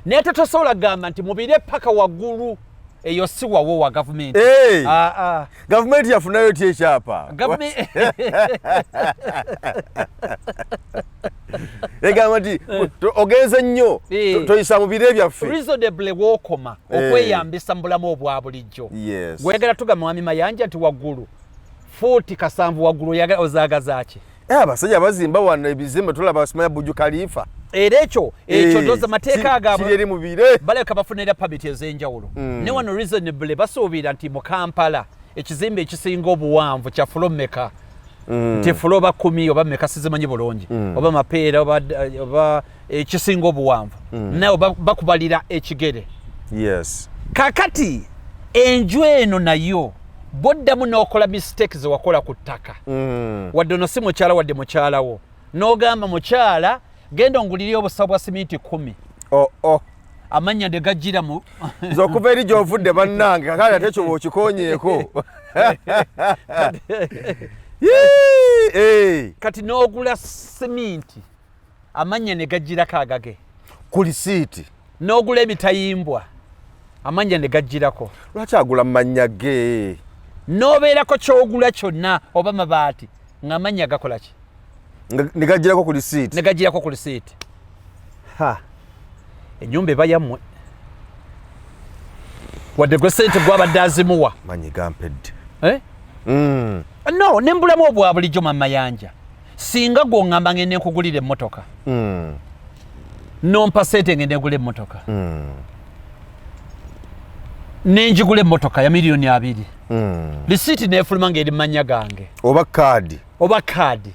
Speaker 1: naye ate tosobola kugamba nti mubire paka waggulu, eyo si wawo, wa gavumenti. Ah, ah.
Speaker 2: Gavumenti yafunayo ty ekyapa? Egamba nti ogenze nnyo, toyisa mu bire byaffe.
Speaker 1: Reasonably wookoma okweyambisa mu bulamu obwa bulijjo. Gweyagala tugamba mwami Mayanja nti waggulu fuuti 70 waggulu oyagala ozaagaza ki?
Speaker 2: Abasajja bazimba wano ebizimbe, tulaba simanya Burj Khalifa.
Speaker 1: Era ekyo ndowooza mateeka agabo
Speaker 2: Kiri eri mu bire.
Speaker 1: Balabika bafunira permit ez'enjawulo. Ne wano reasonably basuubira nti mu Kampala ekizimbe ekisinga obuwanvu kya floor mmeka? Nti floor oba 10 oba mmeka, sizimanyi bulungi, oba mapeera oba Ekisinga obuwanvu. Nawe bakubalira ekigere.
Speaker 2: Yes.
Speaker 1: Kakati enju eno nayo bwoddamu n'okola mistake ze wakola ku ttaka, wadde ono si mukyala, wadde mukyala wo, n'ogamba mukyala, genda ongulire obusawo bwa siminti 10.
Speaker 2: Oh, oh.
Speaker 1: Amannya ne gajjira mu
Speaker 2: Nze okuva eri gy'ovudde bannange, kakati ate ekyo bw'okikonyeeko. Yee, eh.
Speaker 1: Kati n'ogula siminti, amannya ne gajjirako agage.
Speaker 2: Ku lisiiti.
Speaker 1: N'ogula emitayimbwa, amannya ne gajjirako.
Speaker 2: Lwaki agula mu mannya ge?
Speaker 1: N'obeerako ky'ogula kyonna oba mabaati ng'amannya gakola ki?
Speaker 2: Nga ne gajjirako ku lisiiti.
Speaker 1: Ne gajjirako ku lisiiti. Ha, ennyumba eba yammwe, wadde gwe sente gwabadde azimuwa.
Speaker 2: Manyi gampedde.
Speaker 1: Eh? No, ne mbulamu obwa bulijjo Mama Yanja, singa gw'oŋŋamba ngende nkugulira emmotoka, nompa sente ngende ngula emmotoka, nenjigula emmotoka ya miliyoni 20, lisiiti nefuluma ng'eri mu mannya gange.
Speaker 2: Oba kaadi.
Speaker 1: Oba kaadi.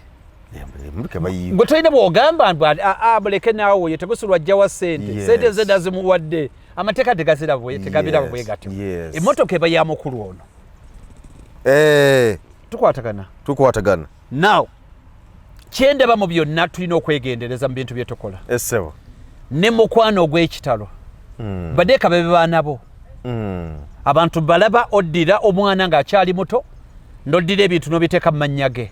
Speaker 2: Emmotoka bayiiwa.
Speaker 1: Gwe tolina bw'ogamba mbu aa, muleke naawe, oyo tegusulwa ajjawa sente. Sente ze nazimuwadde, amateeka tegazira tegabiraba bwe gatyo. Emmotoka eba ya mukulu ono.
Speaker 2: Eh,
Speaker 1: tukwatagana?
Speaker 2: Tukwatagana.
Speaker 1: Now kyendaba mu byonna, tulina okwegendereza mu bintu bye tukola.
Speaker 2: Essebo.
Speaker 1: Ne mukwano ogw'ekitalo, badeeka bebe baana bo. Abantu balaba oddira omwana ng'akyali muto n'oddira ebintu n'obiteeka mu mannya ge.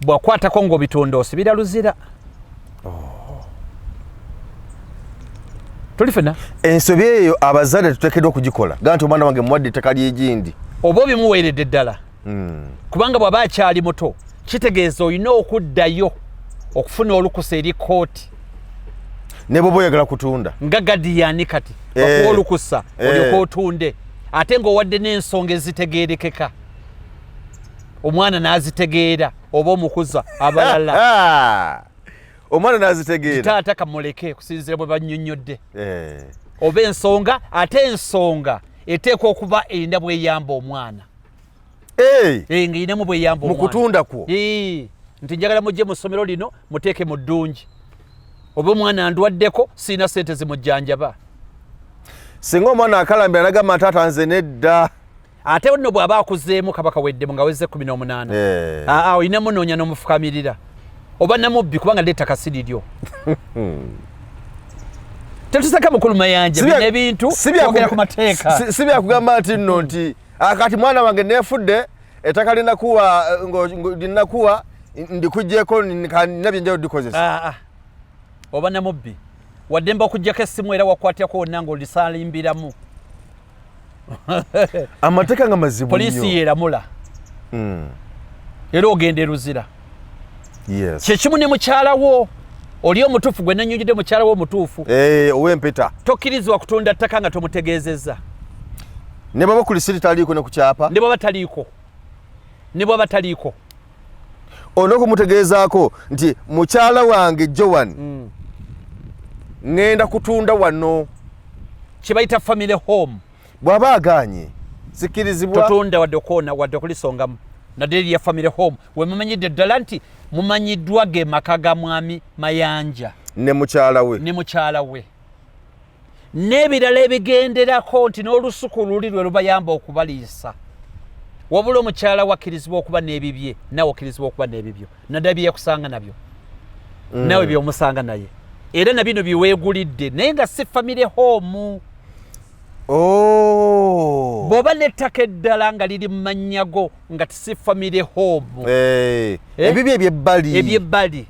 Speaker 1: Bw'akwatako ng'obitunda osibira luzira. Tuli fena.
Speaker 2: Ensobi eyo abazadde tuteekeddwa okugikola, gaa nti omwana wange muwadde ettaka ly'egindi.
Speaker 1: Oba obimuweeredde ddala, kubanga bw'aba akyali muto kitegeeza olina okuddayo okufuna olukusa eri kooti.
Speaker 2: Ne bwoba oyagala kutunda.
Speaker 1: Nga guardian kati bakuwa olukusa olyoke otunde, ate ng'owadde n'ensonga ezitegeerekeka, omwana n'azitegeera oba omukuza abalala.
Speaker 2: Ah! Omwana n'azitegeera.
Speaker 1: Taata kamuleke kusinziira bwe bannyonnyodde oba ensonga, ate ensonga eteekwa okuba erina bweyamba omwana. Eh, ng'erinamu bweyamba
Speaker 2: mu
Speaker 1: omwana.
Speaker 2: Kutunda kwo.
Speaker 1: Eh, nti njagala mujje mu ssomero lino muteeke mu ddungi, oba omwana ndwaddeko sirina sente zimujjanjaba.
Speaker 2: Singa omwana akalambira nagamba taata nze nedda.
Speaker 1: Ate nno bw'aba akuzeemu kaba kaweddemu nga weze 18. Aa, olina munoonya n'omufukamirira oba namubbi, kubanga lettaka si liryo. Tetuseka mukulu Mayanja, bino ebintu twogera ku mateeka.
Speaker 2: Si byakugamba nti nno nti akati mwana wange neefudde ettaka linakuwa linakuwa ndikugyeko nina byenjawulo dikozesa.
Speaker 1: Aa, oba namubbi waddembe okugyako essimu era wakwatyako wonna ng'olisalimbiramu.
Speaker 2: Amateeka nga mazibu.
Speaker 1: Poliisi
Speaker 2: nnyo.
Speaker 1: Yeeramula era ogenda eruzira. Kyekimu ne mukyala wo oli omutuufu gwe nanyonjodde, mukyala wo omutuufu.
Speaker 2: Eh, ow'empeta.
Speaker 1: Tokkirizibwa kutunda ttaka nga tomutegeezezza.
Speaker 2: Ne baba ku lisiti taliiko ne ku kyapa.
Speaker 1: Ne bwaba taliiko, ne bwaba taliiko.
Speaker 2: Olina okumutegeezaako nti mukyala wange Joan, ŋŋenda kutunda wano.
Speaker 1: Kye bayita family home.
Speaker 2: Bw'aba agaanye sikkirizibwa.
Speaker 1: Totunda wadde okwona wadde okulisongamu, naddala erya family home we mumanyidde ddala nti mumanyiddwa ge maka ga mwami Mayanja
Speaker 2: ne mukyala we.
Speaker 1: Ne mukyala we n'ebirala ebigenderako, nti n'olusuku luli lwe lubayamba okubaliisa. Wabula omukyala wakkirizibwa okuba n'ebibye, nawe okkirizibwa okuba n'ebibyo, naddala byeyakusanga nabyo, nawe byomusanga naye, era na bino byeweegulidde naye nga si family home.
Speaker 2: Oh.
Speaker 1: Bw'oba n'ettaka eddala nga liri mu mannya go nga si family home,
Speaker 2: Eh,
Speaker 1: Eh?
Speaker 2: ebibyo ebyebbali.
Speaker 1: Ebyebbali,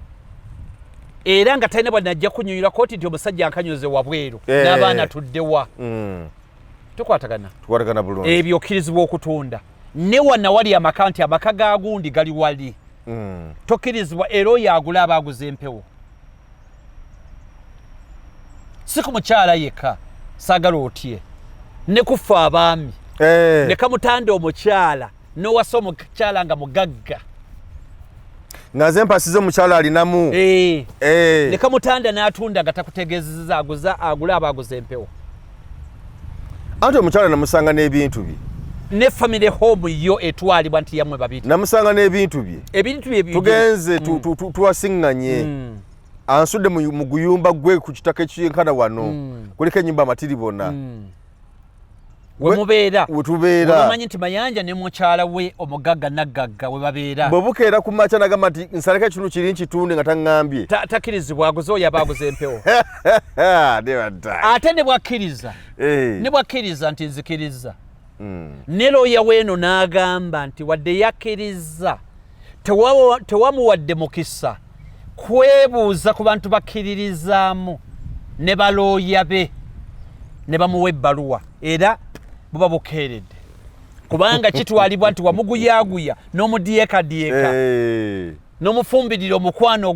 Speaker 1: era nga talina bwanajja kunyonyola kooti nti omusajja akanyoze wabweru n'abaana tuddewa. Tukwatagana?
Speaker 2: Tukwatagana bulungi.
Speaker 1: Ebyo okkirizibwa okutunda. Ne wana wali amaka nti amaka ga gundi gali wali, tokkirizibwa, era oyo agula aba aguza empewo, si ku mukyala yekka. Saagala otye ne kufa abaami. Ne kamutanda omukyala n'owasa omukyala nga mugagga.
Speaker 2: Nga nze mpasize omukyala alinamu.
Speaker 1: Eh.
Speaker 2: Eh.
Speaker 1: Ne kamutanda n'atunda nga takutegeezezza, aguza agula aba aguza empewo.
Speaker 2: Anti omukyala namusanga n'ebintu bye.
Speaker 1: Ne family home yo etwalibwa nti yammwe babiri.
Speaker 2: Namusanga n'ebintu bye.
Speaker 1: Ebintu bye
Speaker 2: tugenze tuwasiŋŋanye. Ansudde mu guyumba gwe ku kitaka ekyenkana wano, kuliko ennyumba amatiribona.
Speaker 1: Wemubeera.
Speaker 2: Wetubeera.
Speaker 1: Omanyi nti Mayanja ne mukyala we omugagga naggagga we babeera.
Speaker 2: Bwe bukeera ku makya nagamba nti nsaleko ekitundu kiri nkitunde nga taŋŋambye.
Speaker 1: Takkirizibwa, aguze oyo aba aguze empewo. Ate ne bwakkiriza, ne bwakkiriza nti nzikiriza, ne looya weeno n'agamba nti wadde yakkiriza tewamuwadde mukisa kwebuuza ku bantu bakkiririzaamu ne balooya be ne bamuwa ebbaluwa, era buba bukeeredde kubanga kitwalibwa nti wamuguyaguya n'omudyekadyeka n'omufumbirira omukwano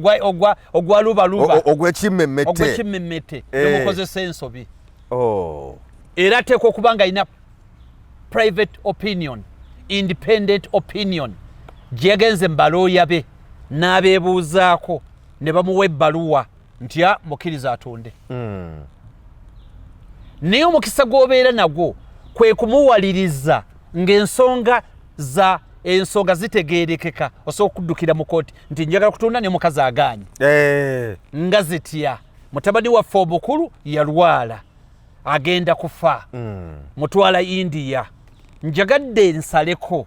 Speaker 1: ogwa lubaluba
Speaker 2: ogw'ekimmemmete
Speaker 1: n'omukozesa ensobi. Era ateekwa okuba nga alina private opinion, independent opinion gyegenze mu balooya be n'abeebuuzaako ne bamuwa ebbaluwa nti a mukkiriza atunde. Naye omukisa gw'obeera nagwo kwe kumuwaliriza ng'ensonga za ensonga zitegeerekeka, osobola okuddukira mu kooti nti njagala kutunda naye omukazi agaanye. Nga zitya, mutabani waffe omukulu yalwala agenda kufa, mutwala India, njagadde nsaleko,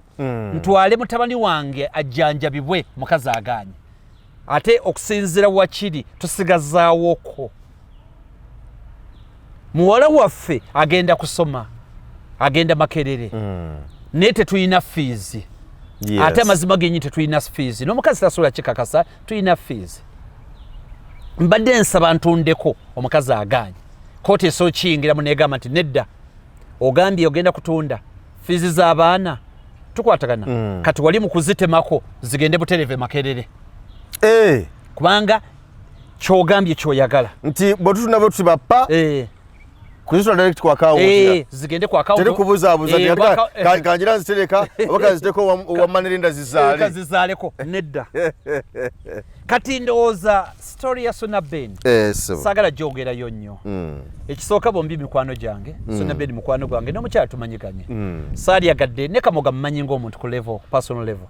Speaker 1: ntwale mutabani wange ajjanjabibwe, mukazi agaanye. Ate okusinziira wakiri tusigazaawoko muwala waffe agenda kusoma, agenda Makerere, naye tetulina fiizi. Ate amazima genyi tetulina fiizi, n'omukazi tasobola kikakasa tulina fiizi. Mbadde nsaba ntundeko, omukazi agaanye. Kooti esobola okiyingiramu negamba nti nedda, ogambye ogenda kutunda fiizi z'abaana, tukwatagana. Kati wali mu kuzitemako zigende butereve Makerere, kubanga kyogambye kyoyagala.
Speaker 2: Nti bwe tutunda bwe tuti bappa kuzitula direct ku account,
Speaker 1: zigende ku account.
Speaker 2: Teri kubuzaabuza, kanjira nzitereka oba kanziteko owamanerinda zizaale.
Speaker 1: Zizaaleko, nedda. Kati ndowooza story ya Suna Ben saagala gyogerayo nnyo. Ekisooka, bombi mikwano gyange. Suna Ben mukwano gwange n'omukyala tumanyiganye. Saalyagadde ne Kamoga mumanyi ng'omuntu ku level, personal level,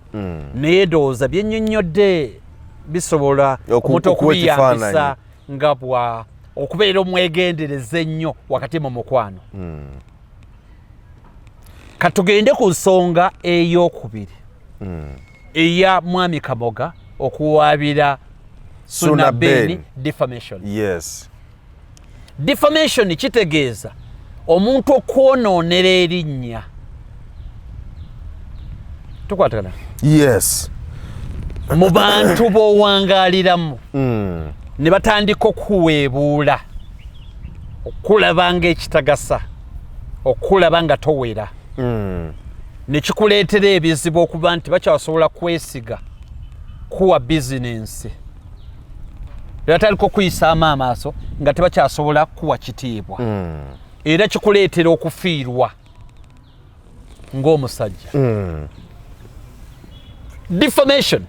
Speaker 1: naye ndowooza byennyonnyodde bisobola omuntu okubiyambisa nga bwa okubeera omwegendereza ennyo wakati mu mukwano. Katugende ku nsonga ey'okubiri eya mwami Kamoga okuwaabira Suna Ben defamation. Defamation kitegeeza omuntu okwonoonera erinnya. Tukwatagana?
Speaker 2: Yes.
Speaker 1: Mu bantu b'owangaaliramu ne batandika okuweebuula, okulaba ng'ekitagasa, okulaba nga towera, ne kikuleetera ebizibu okuba nti bakyasobola kwesiga kuwa bizinensi, batandika okuyisaamu amaaso nga tebakyasobola kuwa kitiibwa, era kikuleetera okufiirwa ng'omusajja. Defamation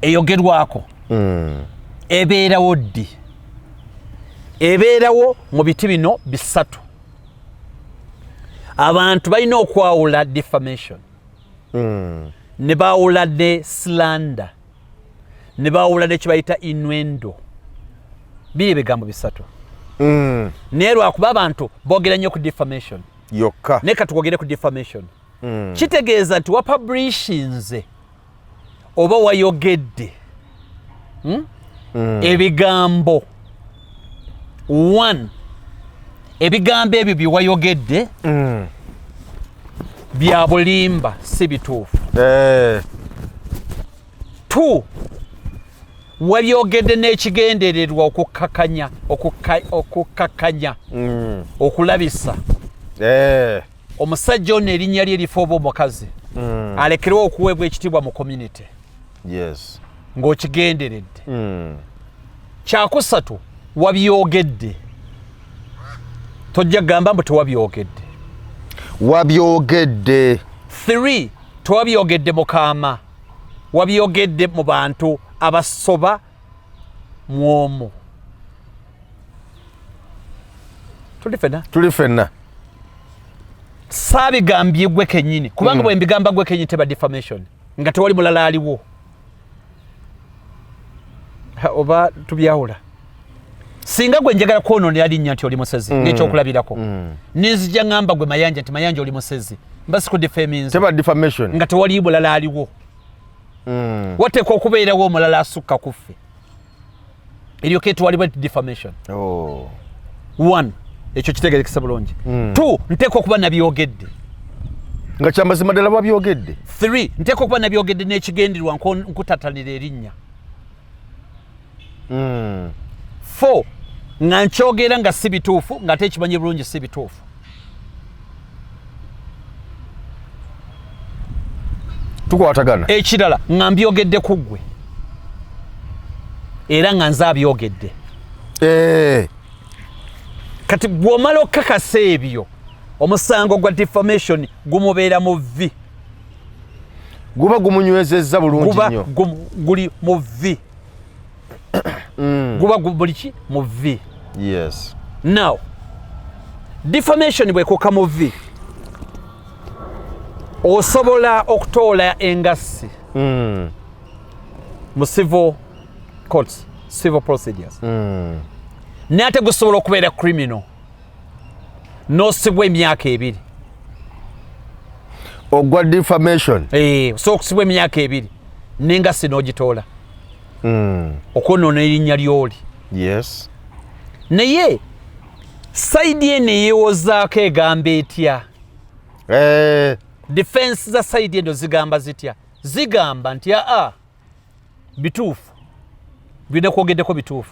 Speaker 1: eyogerwako ebeerawo ddi? Ebeerawo mu biti bino bisatu. Abantu balina okwawula defamation, ne baawula ne slander, ne baawula ne kibayita innuendo. Biri ebigambo bisatu, naye lwakuba abantu boogera nnyo ku defamation
Speaker 2: yokka.
Speaker 1: Naye katwogere ku defamation. Kitegeeza nti wapublishinze oba wayogedde ebigambo one, ebigambo ebyo bye wayogedde bya bulimba, si bituufu. Two, wabyogedde n'ekigendererwa okukkakanya, okukkakanya, okulabisa omusajja ono erinnya lye lifa oba omukazi alekerwe okuweebwa ekitiibwa mu community ng'okigenderedde. Kyakusatu, wabyogedde, tojja kugamba mbu tewabyogedde.
Speaker 2: Wabyogedde.
Speaker 1: Three, tewabyogedde mu kaama, wabyogedde mu bantu abasoba mu omu. Tuli fenna?
Speaker 2: Tuli fenna.
Speaker 1: Saabigambye gwe kennyini, kubanga bwe mbigamba gwe kennyini teba defamation nga tewali mulala aliwo. Oba tubyawula. Singa gwe njagala kwonoonera linnya nti oli musezi, ng'ekyokulabirako, nenzija ŋŋamba gwe Mayanja nti Mayanja oli musezi, mba sikudefaminze.
Speaker 2: Teba defamation.
Speaker 1: Nga tewali mulala aliwo. Wateekwa okubeerawo omulala asukka ku ffe eryoka etwalibwa nti defamation. One, ekyo kitegerekesa bulungi. Two, nteekwa okuba nabyogedde
Speaker 2: nga kyamazima ddala babyogedde.
Speaker 1: Three, nteekwa okuba nabyogedde n'ekigendererwa nkutatanira erinnya. Four, nga nkyogera nga si bituufu, ng'ate ekimanyi bulungi si bituufu.
Speaker 2: Tukwatagana.
Speaker 1: Ekirala, nga mbyogedde ku ggwe era nga nze abyogedde. Kati bw'omala okukakasa ebyo, omusango gwa defamation gumubeera mu vvi.
Speaker 2: Guba gumunywezezza bulungi
Speaker 1: Guba
Speaker 2: nnyo.
Speaker 1: Guli mu vvi. Guba buli ki mu vvi. Now defamation bwekuuka mu vvi, osobola okutoola engassi mu civil courts, civil procedures, naye ate gusobola okubeera criminal n'osibwa emyaka 2.
Speaker 2: Ogwa defamation?
Speaker 1: Eh, osobola okusibwa emyaka 2 n'engassi n'ogitoola okwonoona erinnya ly'oli. Naye side eno eyeewozaako egamba etya? Defense za side eno zigamba zitya? Zigamba nti aa, bituufu byonna kwogeddeko, bituufu.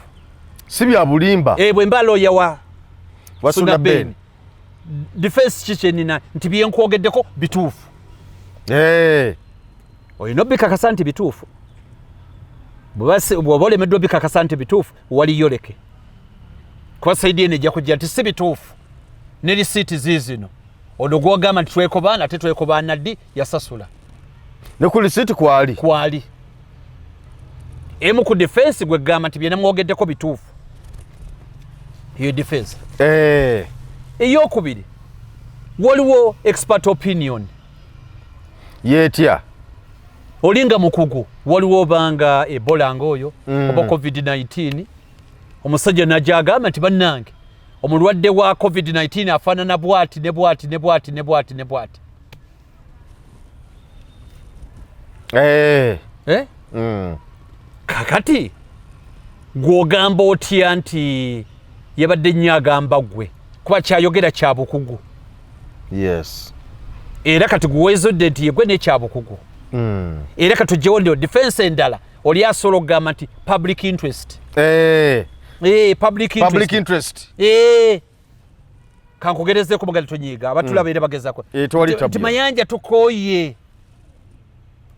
Speaker 2: Si bya bulimba.
Speaker 1: Eh, bwe mba lawyer wa
Speaker 2: Wa
Speaker 1: Suna
Speaker 2: Suna
Speaker 1: Ben.
Speaker 2: Ben.
Speaker 1: Defense ki kyenina nti byenkwogeddeko bituufu? Olina obikakasa nti bituufu. Bw'oba olemeddwa obikakasa nti bituufu, waliyoleke, kuba side eno ejja kujja nti si bituufu ne risiiti ziizino. Ono gwogamba nti twekobaana, ate twekobaana ddi? Yasasula.
Speaker 2: Ne ku risiiti kwali.
Speaker 1: Kwali. Emu ku defense gwe gamba nti byenamwogeddeko bituufu, eyo defense. Eyokubiri, waliwo expert opinion.
Speaker 2: Yeetya?
Speaker 1: Olinga mukugu, waliwo obanga ebola ngaoyo oba COVID-19, omusajja najja agamba nti bannange, omulwadde wa COVID-19 afaanana bwati ne bwati ne bwati ne bwati ne bwati. Eh? Kakati gw'ogamba otya nti yabadde nnyo agamba ggwe, kuba kyayogera kya bukugu? Era kati guwezodde nti yegwe nekyabukugu. Era kati ojjewo ndio defense endala, oli asobola okugamba nti public interest. Eh, public interest.
Speaker 2: Public interest.
Speaker 1: Eh. Kankugerezeeko mugali, tonyiiga, abatulaba era bagezako.
Speaker 2: Eh, tewali
Speaker 1: Nti
Speaker 2: tabu.
Speaker 1: Mayanja, tukooye,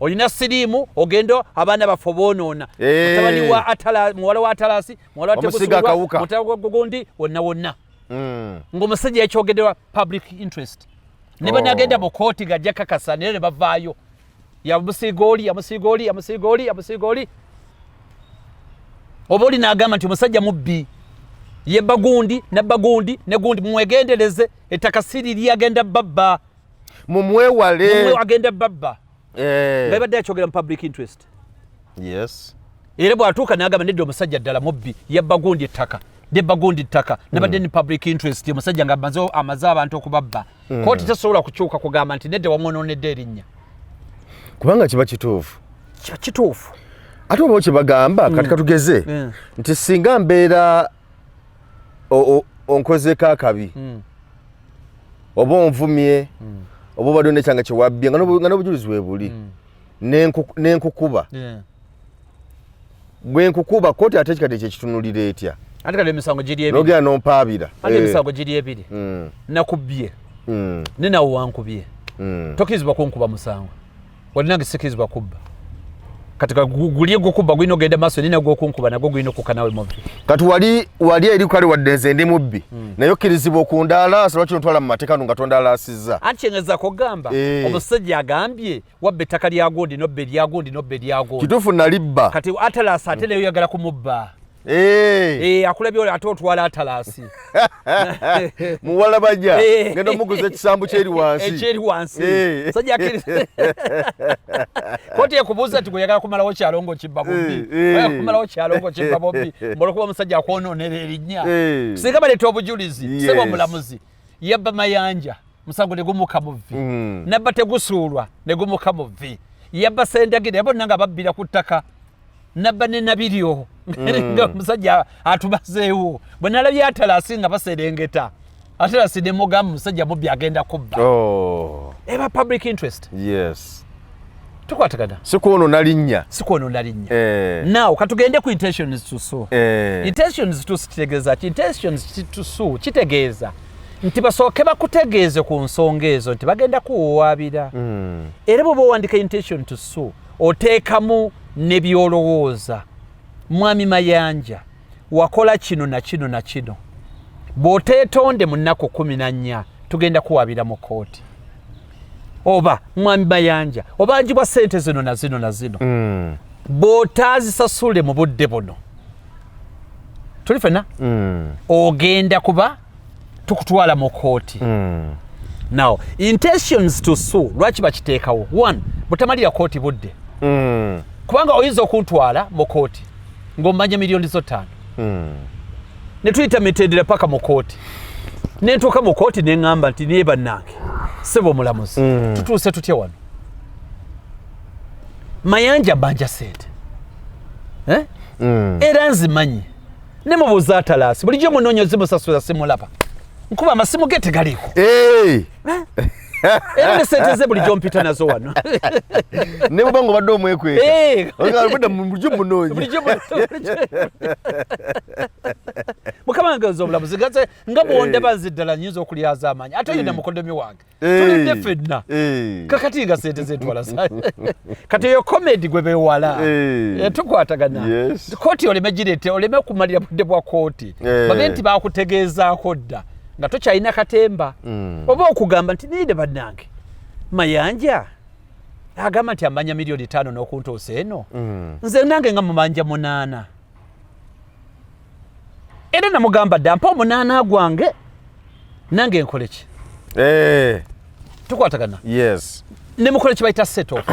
Speaker 1: olina siriimu, ogenda abaana baffe boonoona. Mutabani wa Atala, muwala wa Atalasi, muwala wa
Speaker 2: Omusiga
Speaker 1: Tegusulwa,
Speaker 2: akawuka.
Speaker 1: mutabani wa gugundi, wonna wonna. Ng'omusajja yakyogeddwa public interest ne banagenda mu kooti gajja kakasa, naye ne bavaayo, yamusiiga oli, yamusiiga oli, yamusiiga oli, yamusiiga oli. Oba oli n'agamba nti omusajja mubbi, yebba gundi nabba gundi ne gundi, mumwegendereze, ettaka siriri, agenda babba.
Speaker 2: Mumwewale.
Speaker 1: Agenda babba. Nga ebadde yakyogera mu public interest. Era bw'atuuka n'agamba nedda, omusajja ddala mubbi, yabba gundi ettaka, nebba gundi ttaka, nabadde ni public interest, omusajja nga amaze abantu okubabba, kooti tesobola kukyuka kugamba nti nedda, wamwonoonedde erinnya.
Speaker 2: Kubanga kiba kituufu.
Speaker 1: Kiba kituufu.
Speaker 2: Ate oba kyebagamba kati katugeze nti singa mbeera onkozeeko akabi oba onvumye oba obadde nekyanga kyewabbye nga n'obujulizi bwe buli, nenkukuba, bwe nkukuba, kooti ate ekikadde kyekitunulira etya?
Speaker 1: Ate kati emisango giri ebiri.
Speaker 2: Nogera nompaabira.
Speaker 1: Ate emisango giri ebiri. Nakubbye ne nawe wankubye. Tokkirizibwa kunkuba musango, walinange sikkirizibwa kubba. Kati guli ogwokubba gulina ogenda maaso, nina ogwokunkuba nagwo gulina okukka nawe mubi.
Speaker 2: Kati wali eri kale, wadde nze ndi mubbi, naye okkirizibwa okundalaasa, lwaki ontwala mu mateeka no nga tondalaasizza?
Speaker 1: Anti kyengezako okugamba, omusajja agambye wabba ettaka lya gundi, nobba erya gundi, nobba erya gundi.
Speaker 2: Kituufu, nalibba.
Speaker 1: Kati atalasa ate naye oyagala kumubba. Eh. Eh, akulabye ate otwala atalasi.
Speaker 2: Muwala bajja. Eh. Ngenda muguza ekisambu kyeri wansi.
Speaker 1: Ekyeri wansi. Sajja akiri. Koti ekubuuza nti gweyagala kumalawo kyalo ng'okibba bubbi. Oyagala kumalawo kyalo ng'okibba bubbi. Olwokuba omusajja akwonoonera erinnya. Singa baleeta obujulizi, sebo omulamuzi yabba Mayanja, musango ne gumuka mu vvi. Nabba tegusuulwa ne gumuka mu vvi. Yabba Sendagire, bonna nga babbira ku ttaka. Nabba ne Nabiryo nga omusajja atumazeewo. Bwe nalabye atalasi nga baserengeta, atalasi ne mugamba omusajja mubbi agenda kubba.
Speaker 2: Oh.
Speaker 1: Eba public interest.
Speaker 2: Yes.
Speaker 1: Tukwatagana.
Speaker 2: Si kwonoona linnya.
Speaker 1: Si kwonoona linnya.
Speaker 2: Eh.
Speaker 1: Now katugende ku intentions to sue.
Speaker 2: Eh.
Speaker 1: Intentions to sue kitegeeza ki? Intentions to sue kitegeeza nti basooke bakutegeeze ku nsonga ezo nti bagenda kuwawaabira. Era bw'oba owandika intention to sue oteekamu ne by'olowooza. Mwami Mayanja wakola kino na kino na kino, bw'oteetonde mu nnaku 14 tugenda kuwaabira mu kkooti. Oba Mwami Mayanja obanjibwa ssente zino na zino na zino, bw'otaazisasule mu budde buno tuli fenna ogenda kuba tukutwala mu kkooti. Now intentions to sue lwaki bakiteekawo? One, butamalira kkooti budde, kubanga oyinza okuntwala mu kkooti ng'omanya miliyoni zo 5, ne tuyita mitendera paka mu kkooti, ne ntuuka mu kkooti ne ŋŋamba nti naye bannange ssebo omulamuzi, tutuuse tutya wano? Mayanja banja ssente, eh? Era nzimanyi ne mubuuza atalasi bulijjo munoonya zimusasula simulaba, nkuba amasimu ge tegaliiko.
Speaker 2: Hey.
Speaker 1: Era ne sente ze bulijjo mpita nazo wano.
Speaker 2: Ne bwoba ng'obadde omwekweka.
Speaker 1: Eh.
Speaker 2: Ogamba bulijjo munoonya.
Speaker 1: Bulijjo Mukama wange nze omulamuzi gaze nga bw'ondaba nze ddala nnyinza okulyaza amaanyi ate yina mukodomi wange. Tulidde ffenna. Kakati nga sente zetwala kati eyo comedy gwe beewala. Tukwatagana.
Speaker 2: Yes.
Speaker 1: Kooti oleme gireete, oleme kumalira budde bwa kooti. Babe nti bakutegeezaako dda nga tokyalina katemba. Oba okugamba nti niide bannange Mayanja agamba nti amanya miliyoni 5 n'okuntuusa eno. Nze nange nga mumanja 8. Era namugamba dda mpa 8 gwange nange nkole ki? Tukwatagana.
Speaker 2: Yes.
Speaker 1: Ne mukole ki bayita set off.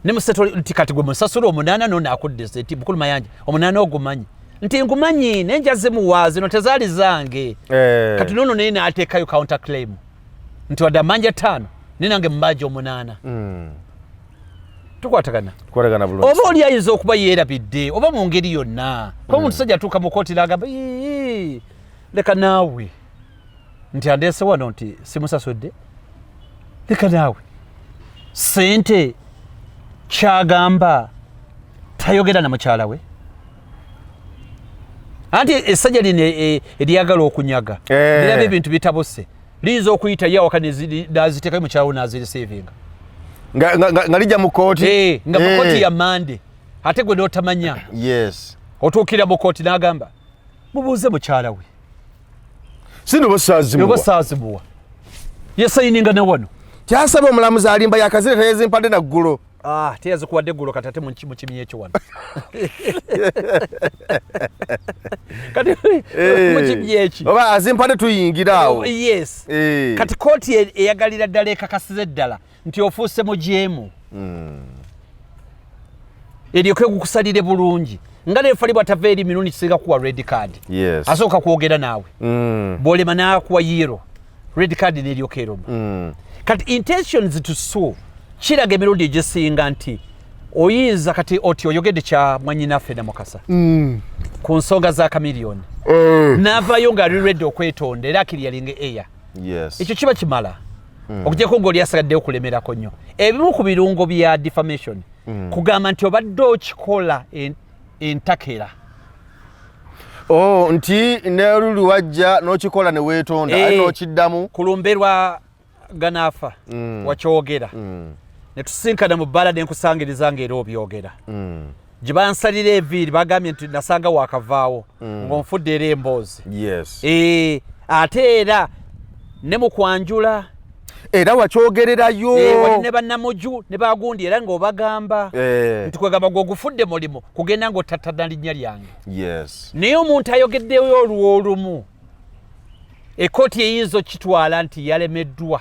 Speaker 1: Ne musettle nti kati gwe musasula 8 n'ono akuddisa nti mukulu Mayanja 8 ogumanyi. Nti ngumanyi naye njaze muwa zino tezaali zange. Kati n'ono naye n'ateekayo counter claim. Nti wadde amanja 5 naye nange mubanja 8. Tukwatagana.
Speaker 2: Tukwatagana bulungi.
Speaker 1: Oba oli ayinza okuba yeerabidde oba mu ngeri yonna. Kuba omuntu sajja atuuka mu kkooti n'agamba ii, leka naawe nti andeese wano nti simusasudde, leka naawe ssente kyagamba tayogera na mukyala we. Anti essajja lino eryagala okunyaga liraba ebintu bitabuse, liyinza okuyita ye awaka n'aziteekayo mukyala we n'azirisiivinga.
Speaker 2: Nga lijja mu kkooti?
Speaker 1: Nga mu kkooti ya Mande ate gwe n'otamanya.
Speaker 2: Yes.
Speaker 1: Otuukira mu kkooti n'agamba mubuuze mukyala we.
Speaker 2: Si noba saazimuwa.
Speaker 1: Noba saazimuwa. Yasayininga ne wano.
Speaker 2: Kyasaba omulamuzi alimba yakazire teyazimpadde na ggulo.
Speaker 1: Teyazikuwadde ggulo kati ate mu kimya ekyo wano. Kati mu kimya eki.
Speaker 2: Oba azimpadde tuyingira awo.
Speaker 1: Yes. Kati kkooti eyagalira ddala ekakasiza eddala nti ofuuse mujeemu. Eryoke gukusalire bulungi. Nga referee bw'atava eri mirundi kisinga kuwa red card.
Speaker 2: Yes.
Speaker 1: Asooka kwogera naawe. Bw'olema n'akuwa yellow. Red card n'eryoka eroma. Kati intentions to sue kiraga emirundi egisinga nti oyinza kati oti oyogedde kya mwannyinaffe Namukasa. Ku nsonga za Chameleone. N'avaayo ng'ali ready okwetonda era akiri yalinga air.
Speaker 2: Yes.
Speaker 1: Ekyo kiba kimala. Okuggyako ng'oli asigaddeyo okulemerako nnyo. Ebimu ku birungo bya defamation kugamba nti obadde okikola entakera.
Speaker 2: Oh, nti ne luli wajja n'okikola ne weetonda, ate n'okiddamu.
Speaker 1: Ku lumbe lwa Ganaafa wakyogera. Ne tusinkana mu bbaala ne nkusangiriza ng'era obyogera. Gye bansalira eviiri bagambye nti nasanga waakavaawo ng'onfudde era emboozi.
Speaker 2: Yes.
Speaker 1: Ate era ne mu kwanjula.
Speaker 2: Era wakyogererayo.
Speaker 1: Wali ne bannamuju ne bagundi era ng'obagamba nti kwegamba gwe ogufudde mulimu kugenda ng'otattana linnya lyange. Naye omuntu ayogeddeyo olw'olumu ekkooti eyinza okukitwala nti yalemeddwa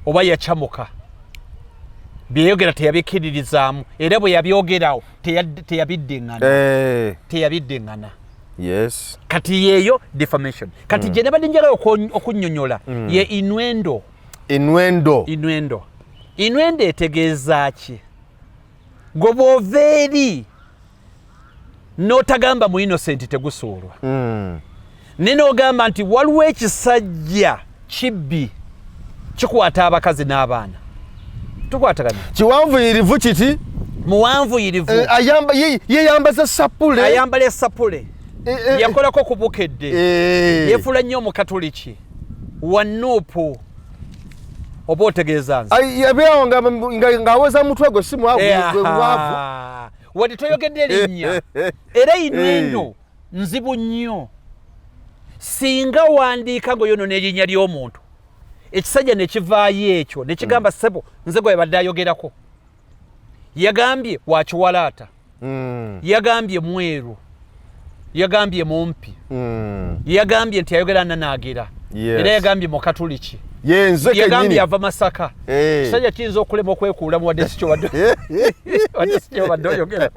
Speaker 1: oba yacamuka, byeyogera teyabikkiririzaamu era bwe yabyogerawo teyabiddiŋŋana. Teyabiddiŋŋana. Kati yeeyo defamation. Kati gye nabadde njagala okunnyonnyola ye innuendo.
Speaker 2: Innuendo.
Speaker 1: Innuendo. Innuendo etegeeza ki? Gwe bw'ova eri n'otagamba mu innocent tegusuulwa. Ne n'ogamba nti waliwo ekisajja kibbi kikwata abakazi n'abaana. Tukwatagana.
Speaker 2: Kiwanvuyirivu kiti?
Speaker 1: Muwanvuyirivu.
Speaker 2: Yeyambaza sapule.
Speaker 1: Ayambala esapule. Yakolako ku Bukedde. Yefuula nnyo Omukatoliki. Wa Nuupu. Oba otegeeza nze?
Speaker 2: Yabeerawo ng'aweza mutwe gwe si mwavu, gwe mwavu.
Speaker 1: Wadde toyogedde erinnya. Era innuendo nzibu nnyo. Singa wandiika ng'oyonoona erinnya ly'omuntu, ekisajja ne kivaayo ekyo ne kigamba ssebo nze gwe yabadde ayogerako. Yagambye wakiwalaata. Yagambye mweru. Yagambye mumpi. Yagambye nti ayogera nanaagira. Era yagambye mukatuliki.
Speaker 2: Yenze
Speaker 1: Yagambye
Speaker 2: kennyini.
Speaker 1: ava Masaka. Kisajja kiyinza okulema okwekuulamu wadde si wadde si kyobadde oyogera.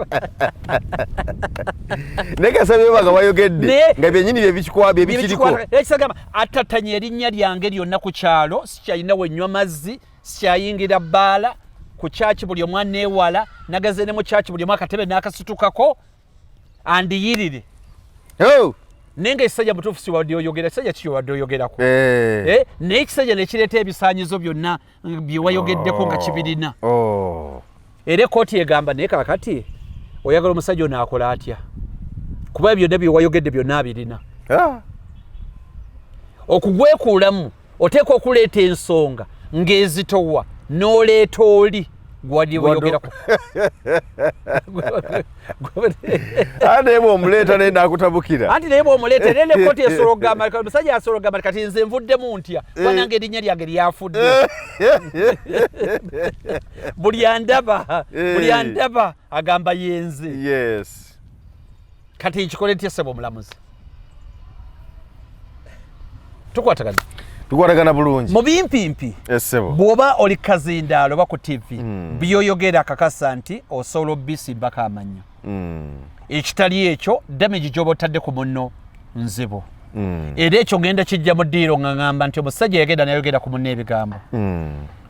Speaker 2: Naye kasabye baga wayogedde nga byennyini bye bikikwa, bye bikiriko.
Speaker 1: Ekisagamba atatanye erinnya lyange lyonna ku kyalo, sikyalina we nnywa mazzi, sikyayingira bbaala, ku kyaki buli omu aneewala, nagaze ne mu kyaki buli omu akatebe n'akasitukako andiyirire.
Speaker 2: Oh!
Speaker 1: Naye nga ekisajja mutuufu si wadde oyogera, ekisajja ki wadde oyogerako? Naye ekisajja ne kireeta ebisaanyizo byonna bye wayogeddeko nga kibirina. Era ekkooti egamba naye kaakati oyagala omusajja ono akola atya? Kuba byonna bye wayogedde byonna abirina. Okugwekuulamu oteekwa okuleeta ensonga ng'ezitowa n'oleeta oli gwadde weyogerako.
Speaker 2: Ate naye bw'omuleeta naye n'akutabukira.
Speaker 1: Anti naye bw'omuleeta era ne kkooti esobola okugamba, omusajja asobola okugamba kati nze nvuddemu ntya? Kuba nange erinnya lyange lyafudde. Buli andaba, buli andaba agamba yenze. Kati nkikole ntya ssebo omulamuzi? Tukwatagana.
Speaker 2: Tukwatagana bulungi.
Speaker 1: Mu bimpimpi.
Speaker 2: Essebo.
Speaker 1: Bw'oba oli kazindaalo oba ku TV, by'oyogera kakasa nti osobola obisimbako amannyo. Ekitali ekyo damage gy'oba otadde ku munno nzibu. Era ekyo ngenda kijja mu ddiiro nga ŋŋamba nti omusajja yagenda n'ayogera ku munno ebigambo.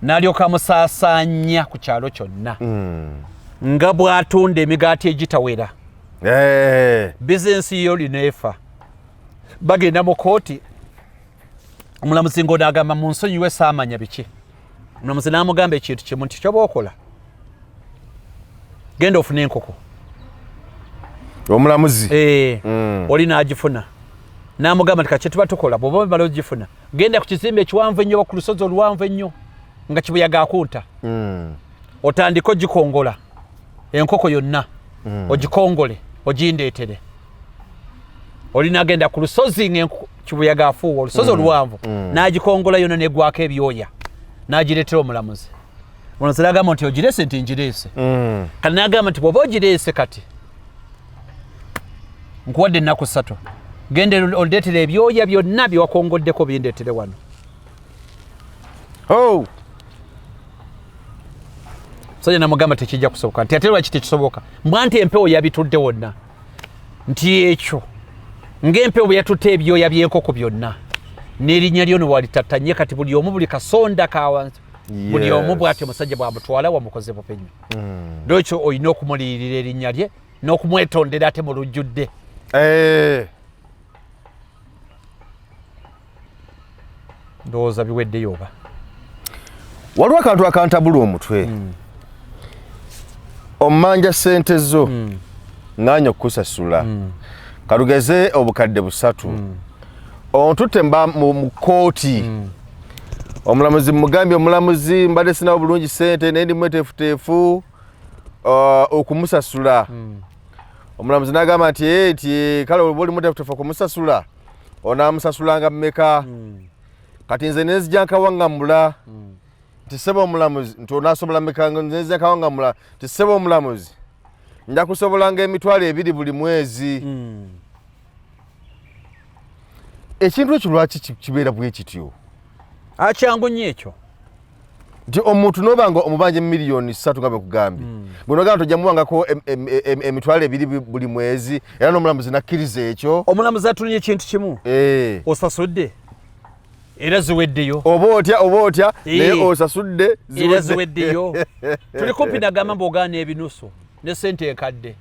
Speaker 1: N'alyoka amusaasaanya ku kyalo kyonna. Nga bw'atunda emigaati egitawera. Bizinensi yo lineefa. Bagenda mu kkooti, omulamuzi ng'ono agamba mu nsonyiwe saamanya biki. Omulamuzi n'amugamba ekintu kimu nti kyoba okola genda ofune enkoko.
Speaker 2: Omulamuzi.
Speaker 1: Oli n'agifuna. N'amugamba nti kati tuba tukola bw'oba omala ogifuna genda ku kizimbe ekiwanvu ennyo oba ku lusozi oluwanvu ennyo nga kibuyaga akunta. Otandike ogikongola enkoko yonna. Ogikongole ogindeetere. Oli n'agenda ku lusozi kibuyaga afuuwa olusozi oluwanvu n'agikongola yonna n'egwako ebyoya n'agireetera omulamuzi. Omulamuzi n'agamba nti ogireese nti ngireese. Kati n'agamba nti bw'oba ogireese kati nkuwadde ennaku 3 genda ondeetere ebyoya byonna bye wakongoddeko bindeetere wano. Musajja n'amugamba tekijja kusoboka nti ate lwaki tekisoboka? Mbwa nti empewo yabitudde wonna. Nti ekyo ng'empewo bwe yatutte ebyoya by'enkoko byonna n'erinnya lyo ne walitatanye kati buli omu buli kasonda ka wansi buli omu bw'atyo omusajja bw'amutwala wamukoze bubi nnyo. Lwekyo olina okumuliyirira erinnya lye n'okumwetondera ate mu lujjudde. Ndowooza biweddeyo oba?
Speaker 2: Waliwo akantu akantabula omutwe. Ommanja ssente zo ŋŋaanye okukusasula. Kalugeze obukadde 3. Ontutte mu kkooti. Omulamuzi mugambye omulamuzi mbadde sinawo bulungi ssente naye ndi mweteefuteefu okumusasula. Omulamuzi n'agamba nti, nti kale oba oli mweteefuteefu okumusasula onaamusasulanga mmeka? Kati nze nenzija nkawaŋŋamula nti ssebo omulamuzi, nti onaasobola meka? Nenzija nkawaŋŋamula nti ssebo omulamuzi, nja kusobolanga 20,000 buli mwezi. Ekintu ekyo lwaki kibeera bwe kityo?
Speaker 1: Akyangu nnyo ekyo.
Speaker 2: Nti omuntu nobanga omubanja 3 million nga bwekugambye, bwenogamba nti ojja muwangako 20,000 buli mwezi, era n'omulamuzi nakkiriza ekyo.
Speaker 1: Omulamuzi atunye ekintu kimu. Osasudde era ziweddeyo.
Speaker 2: Oba otya oba otya, naye osasudde.
Speaker 1: Era
Speaker 2: ziwedde.
Speaker 1: Ziweddeyo. Tuli kumpi nagamba mbu ogaana ebinusu ne sente enkadde.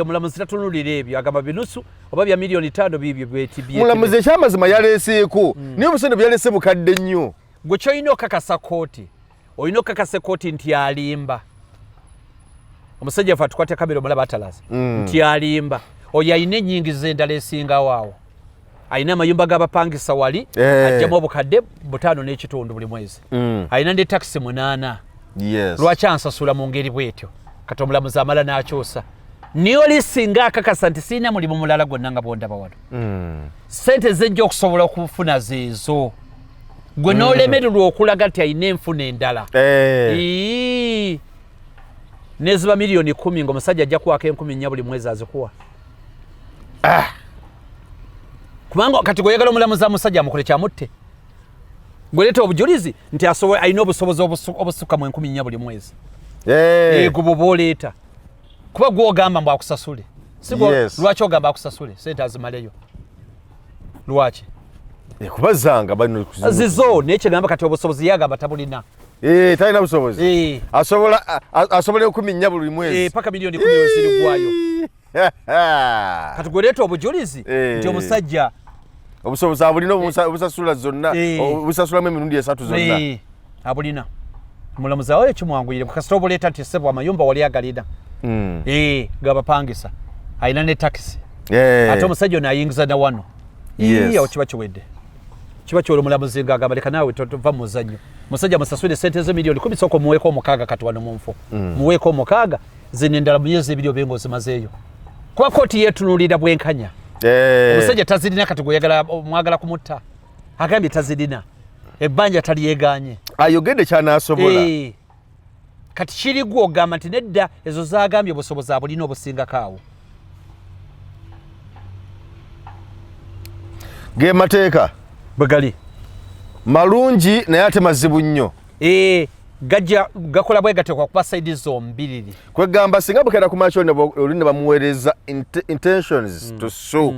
Speaker 1: Omulamuzi tatunulira ebyo, agamba binusu oba bya 5 million bibyo bweti.
Speaker 2: Mulamuzi ekyamazima yaleeseeko, naye obusente bweyaleese bukadde nnyo.
Speaker 1: Gwe kyolina okakasa kooti, olina okakasa kooti nti alimba. Omusajja fe atukwata kamera omulaba atalaza nti alimba. Oyo alina ennyingiza endala esingawo awo, alina amayumba g'abapangisa wali, ajjamu 5,500 buli mwezi, alina ne takisi 8. Lwaki ansasula mu ngeri bwetyo? Kati omulamuzi amala n'akyusa. Niye oli singa akakasa nti sirina mulimu mulala gwonna nga bwondaba wano, sente zejja okusobola okufuna zeezo, gwe n'olemererwa okulaga nti alina enfuna endala. Ii. Neziba 10 million ng'omusajja ajja kuwaako 4,000 buli mwezi, azikuwa. Kubanga kati gweoyagala omulamuzi amusajja amukole kyamutte, gweleeta obujulizi nti alina obusobozi obusukka mu 4,000 buli mwezi. Ego bwoba oleeta, kuba gwogamba mbu akusasule. Si lwaki ogamba akusasule sente azimaleyo? Lwaki?
Speaker 2: Kuba zanga balina
Speaker 1: zizo, naye kyegamba kati obusobozi yagamba tabulina.
Speaker 2: Talina busobozi. Asobola asobola 4,000 buli mwezi.
Speaker 1: Paka 10 million zirigwayo. Kati gwereeta obujulizi nti omusajja
Speaker 2: obusobozi abulina obusasula zonna, obusasulamu emirundi esatu zonna.
Speaker 1: Abulina. Omulamuzi awo ekimwanguyire kasita obuleeta nti ssebo amayumba wali agalina, gabapangisa, alina ne takisi, ate omusajja ono ayingiza na wano. Awo kiba kiwedde, kiba kiwera. Omulamuzi ng'agamba leka naawe tova mu muzannyo, musajja musasule sente ze 10 million, sooka omuweeko omukaaga kati wano mu nfo, muweeko omukaaga, zino endala mu myezi 2 obe ng'ozimazeeyo, kuba kooti yeetunuulira bwenkanya. Omusajja tazirina, kati gweyagala mwagala kumutta, agambye tazirina, ebbanja talyegaanye.
Speaker 2: Ayogedde kyanasobola.
Speaker 1: Kati kirigwa ogamba nti nedda, ezo zagambye obusobozi abulina obusingako awo.
Speaker 2: Ge mateeka.
Speaker 1: Bwe gali.
Speaker 2: Malungi naye ate mazibu nnyo.
Speaker 1: Gajja gakola bwe gatekwa kuba side zombiriri.
Speaker 2: Kwegamba singa bukeera ku makyo oli ne bamuweereza intentions to sue.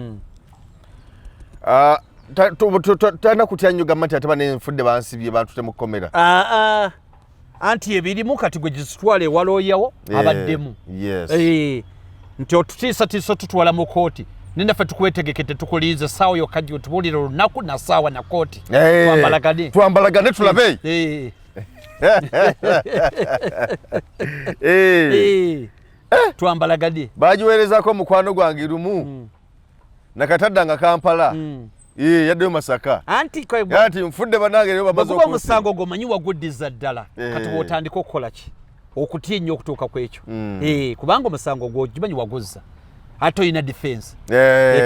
Speaker 2: Ah, talina kutya nnyo gamba nti ate banenfudde bansibye bantute mu kkomera.
Speaker 1: Aa, anti ebirimu kati gwe gizitwala ewalooyawo abaddemu. Nti otutiisatiisa otutwala mu kooti, nenaffe tukwetegekete, tukulinze saawa yokka gyotubuulira olunaku na saawa na kooti. Twambalagane.
Speaker 2: Twambalagane tulabe.
Speaker 1: Twambalagane.
Speaker 2: Bagiweerezako mukwano gwange lumu nakataddanga Kampala. Yaddeyo Masaka.
Speaker 1: Anti
Speaker 2: Era nti nfudde bannange leero bamaze
Speaker 1: bweguba
Speaker 2: okunsiba.
Speaker 1: omusango gwomanyi waguddiza ddala, kati bw'otandika okukola ki okutya ennyo okutuuka ku ekyo. Kubanga omusango gwogimanyi waguzza, ate olina defense.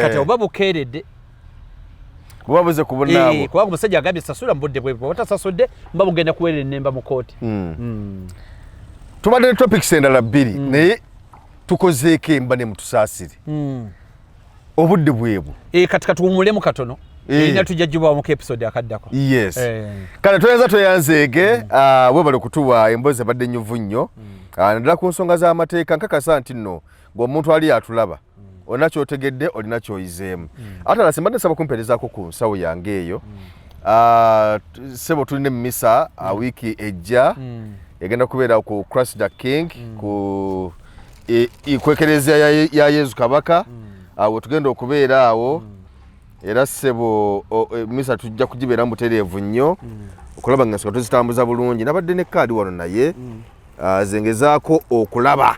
Speaker 1: Kati oba bukeeredde.
Speaker 2: Buba buze ku bunnaabwo.
Speaker 1: Kubanga omusajja agambye sasula mu budde bwe, bw'oba tasasudde mba mugenda kuweerera ennemba mu kooti.
Speaker 2: Tubadde ne topics endala bbiri, naye tukozeeko emba ne mutusaasire, obudde bwebwo.
Speaker 1: Kati katuwumulemu katono. Erina tujja gibwamuko episode akaddako.
Speaker 2: Yes. Kale toyanza toyanzeege, webale okutuwa emboozi ebadde nyuvu nnyo. Naddala ku nsonga z'amateeka. Nkakasa nti nno ng'omuntu ali atulaba olina kyotegedde, olina kyoyizeemu. Ate ala simbadde nsaba kumpeerezaako ku nsawo yange eyo. Ssebo tulina emmisa wiiki ejja egenda kubeera ku Christ the King, ku ku ekereziya ya Yezu Kabaka. Awo tugenda okubeera awo era ssebo misa tujja kugibeera mu butereevu nnyo okulaba nga ensonga tuzitambuza bulungi. Nabadde ne kaadi wano naye ze ngezaako okulaba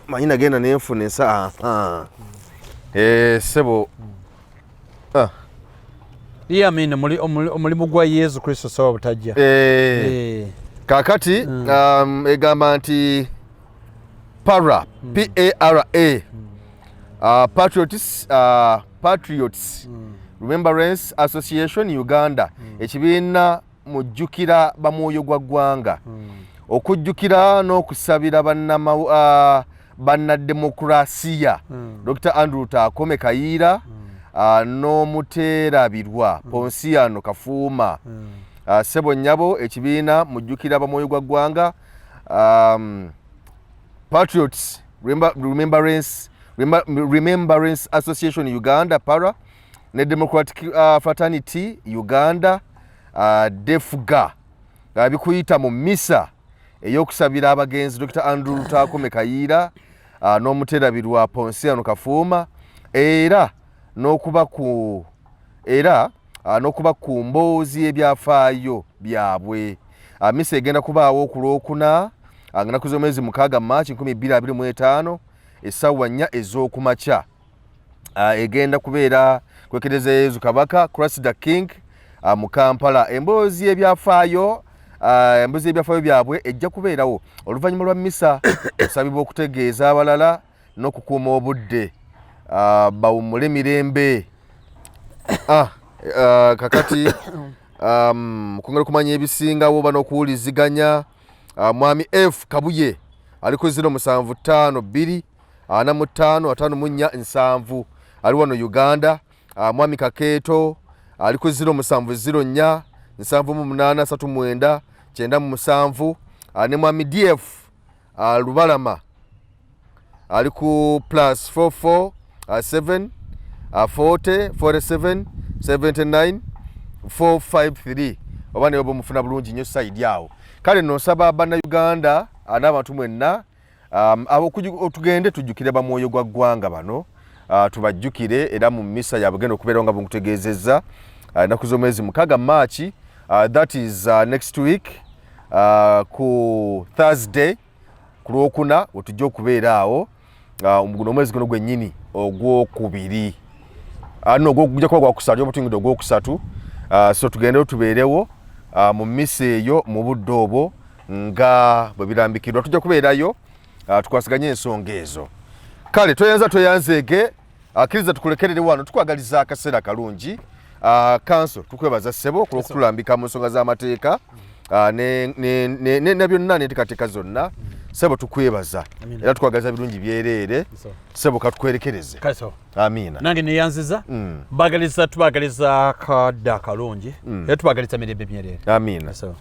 Speaker 2: manyi nagenda nenfuna ensa. Aha. Ssebo.
Speaker 1: Ye amina omulimu gwa Yesu Kristo sawa butajja.
Speaker 2: Kakati egamba nti para para patriots Remembrance Association Uganda, ekibiina mujjukira bamwoyo gwa ggwanga, okujjukira n'okusabira bannademokrasiya Dr. Andrew Lutaakome Kayiira n'omuteerabirwa Ponsiano Kafuuma. Ssebo nnyabo, ekibiina mujjukira bamwoyo gwa ggwanga, Patriots Remembrance Association Uganda para ne Democratic Fraternity Uganda, DEFUGA, nga bikuyita mu misa ey'okusabira abagenzi Dr. Andrew Lutaakome Kayiira n'omuteerabirwa Ponsiano Kafuuma, era n'okuba ku mboozi y'ebyafaayo byabwe. Misa egenda kubaawo ku Lwokuna, nga nnaku z'omwezi 6 Maaki 2025, essaawa 4 ez'okumakya. Egenda kubeera kwekereza Yezu Kabaka, Christ the King, mu Kampala. Emboozi y'ebyafaayo byabwe ejja kubeerawo oluvannyuma lwa misa. Osabibwa okutegeeza abalala n'okukuuma obudde. Bawummule mirembe. Kakati kwongera okumanya ebisingawo bano okuwuliziganya, Mwami F Kabuye ali ku 0752 45 54 70, ali wano Uganda. Mwami Kakeeto ali ku 0704 78 39 97, ne Mwami DF Lubalama ali ku +44 7 40 47 79 453, oba naye oba omufuna bulungi nnyo side awo. Kale nno nsaba Bannayuganda n'abantu mwenna, abo tugende tujjukire bamwoyo gwa ggwanga bano, tubajjukire era mu misa yabwe genda okubeerawo nga bwenkutegeezezza, ennaku z'omwezi 6 Maaki, that is next week, ku Thursday, ku Lwokuna wetujja okubeera awo, guno omwezi guno gwennyini ogwokubiri. No gujja kuba gwakusatu oba tuyingidde ogwokusatu. So tugendeyo tubeerewo mu misa eyo mu budde obwo nga bwe birambikiddwa. Tujja kubeerayo, tukwasaganye ensonga ezo. Kale tweyanza, tweyanzeege. Akkiriza tukulekerere wano, tukwagaliza akaseera kalungi. Counsel, tukwebaza ssebo kulwokutulambika mu nsonga z'amateeka ne byonna n'enteekateeka zonna. Ssebo tukwebaza era tukwagaliza birungi byereere. Ssebo katukwerekereze.
Speaker 1: Kale so.
Speaker 2: Amiina.
Speaker 1: Nange neyanziza, bagaliza, tubagaliza akadde akalungi, era tubagaliza mirembe myerere.
Speaker 2: Amiina.
Speaker 1: So.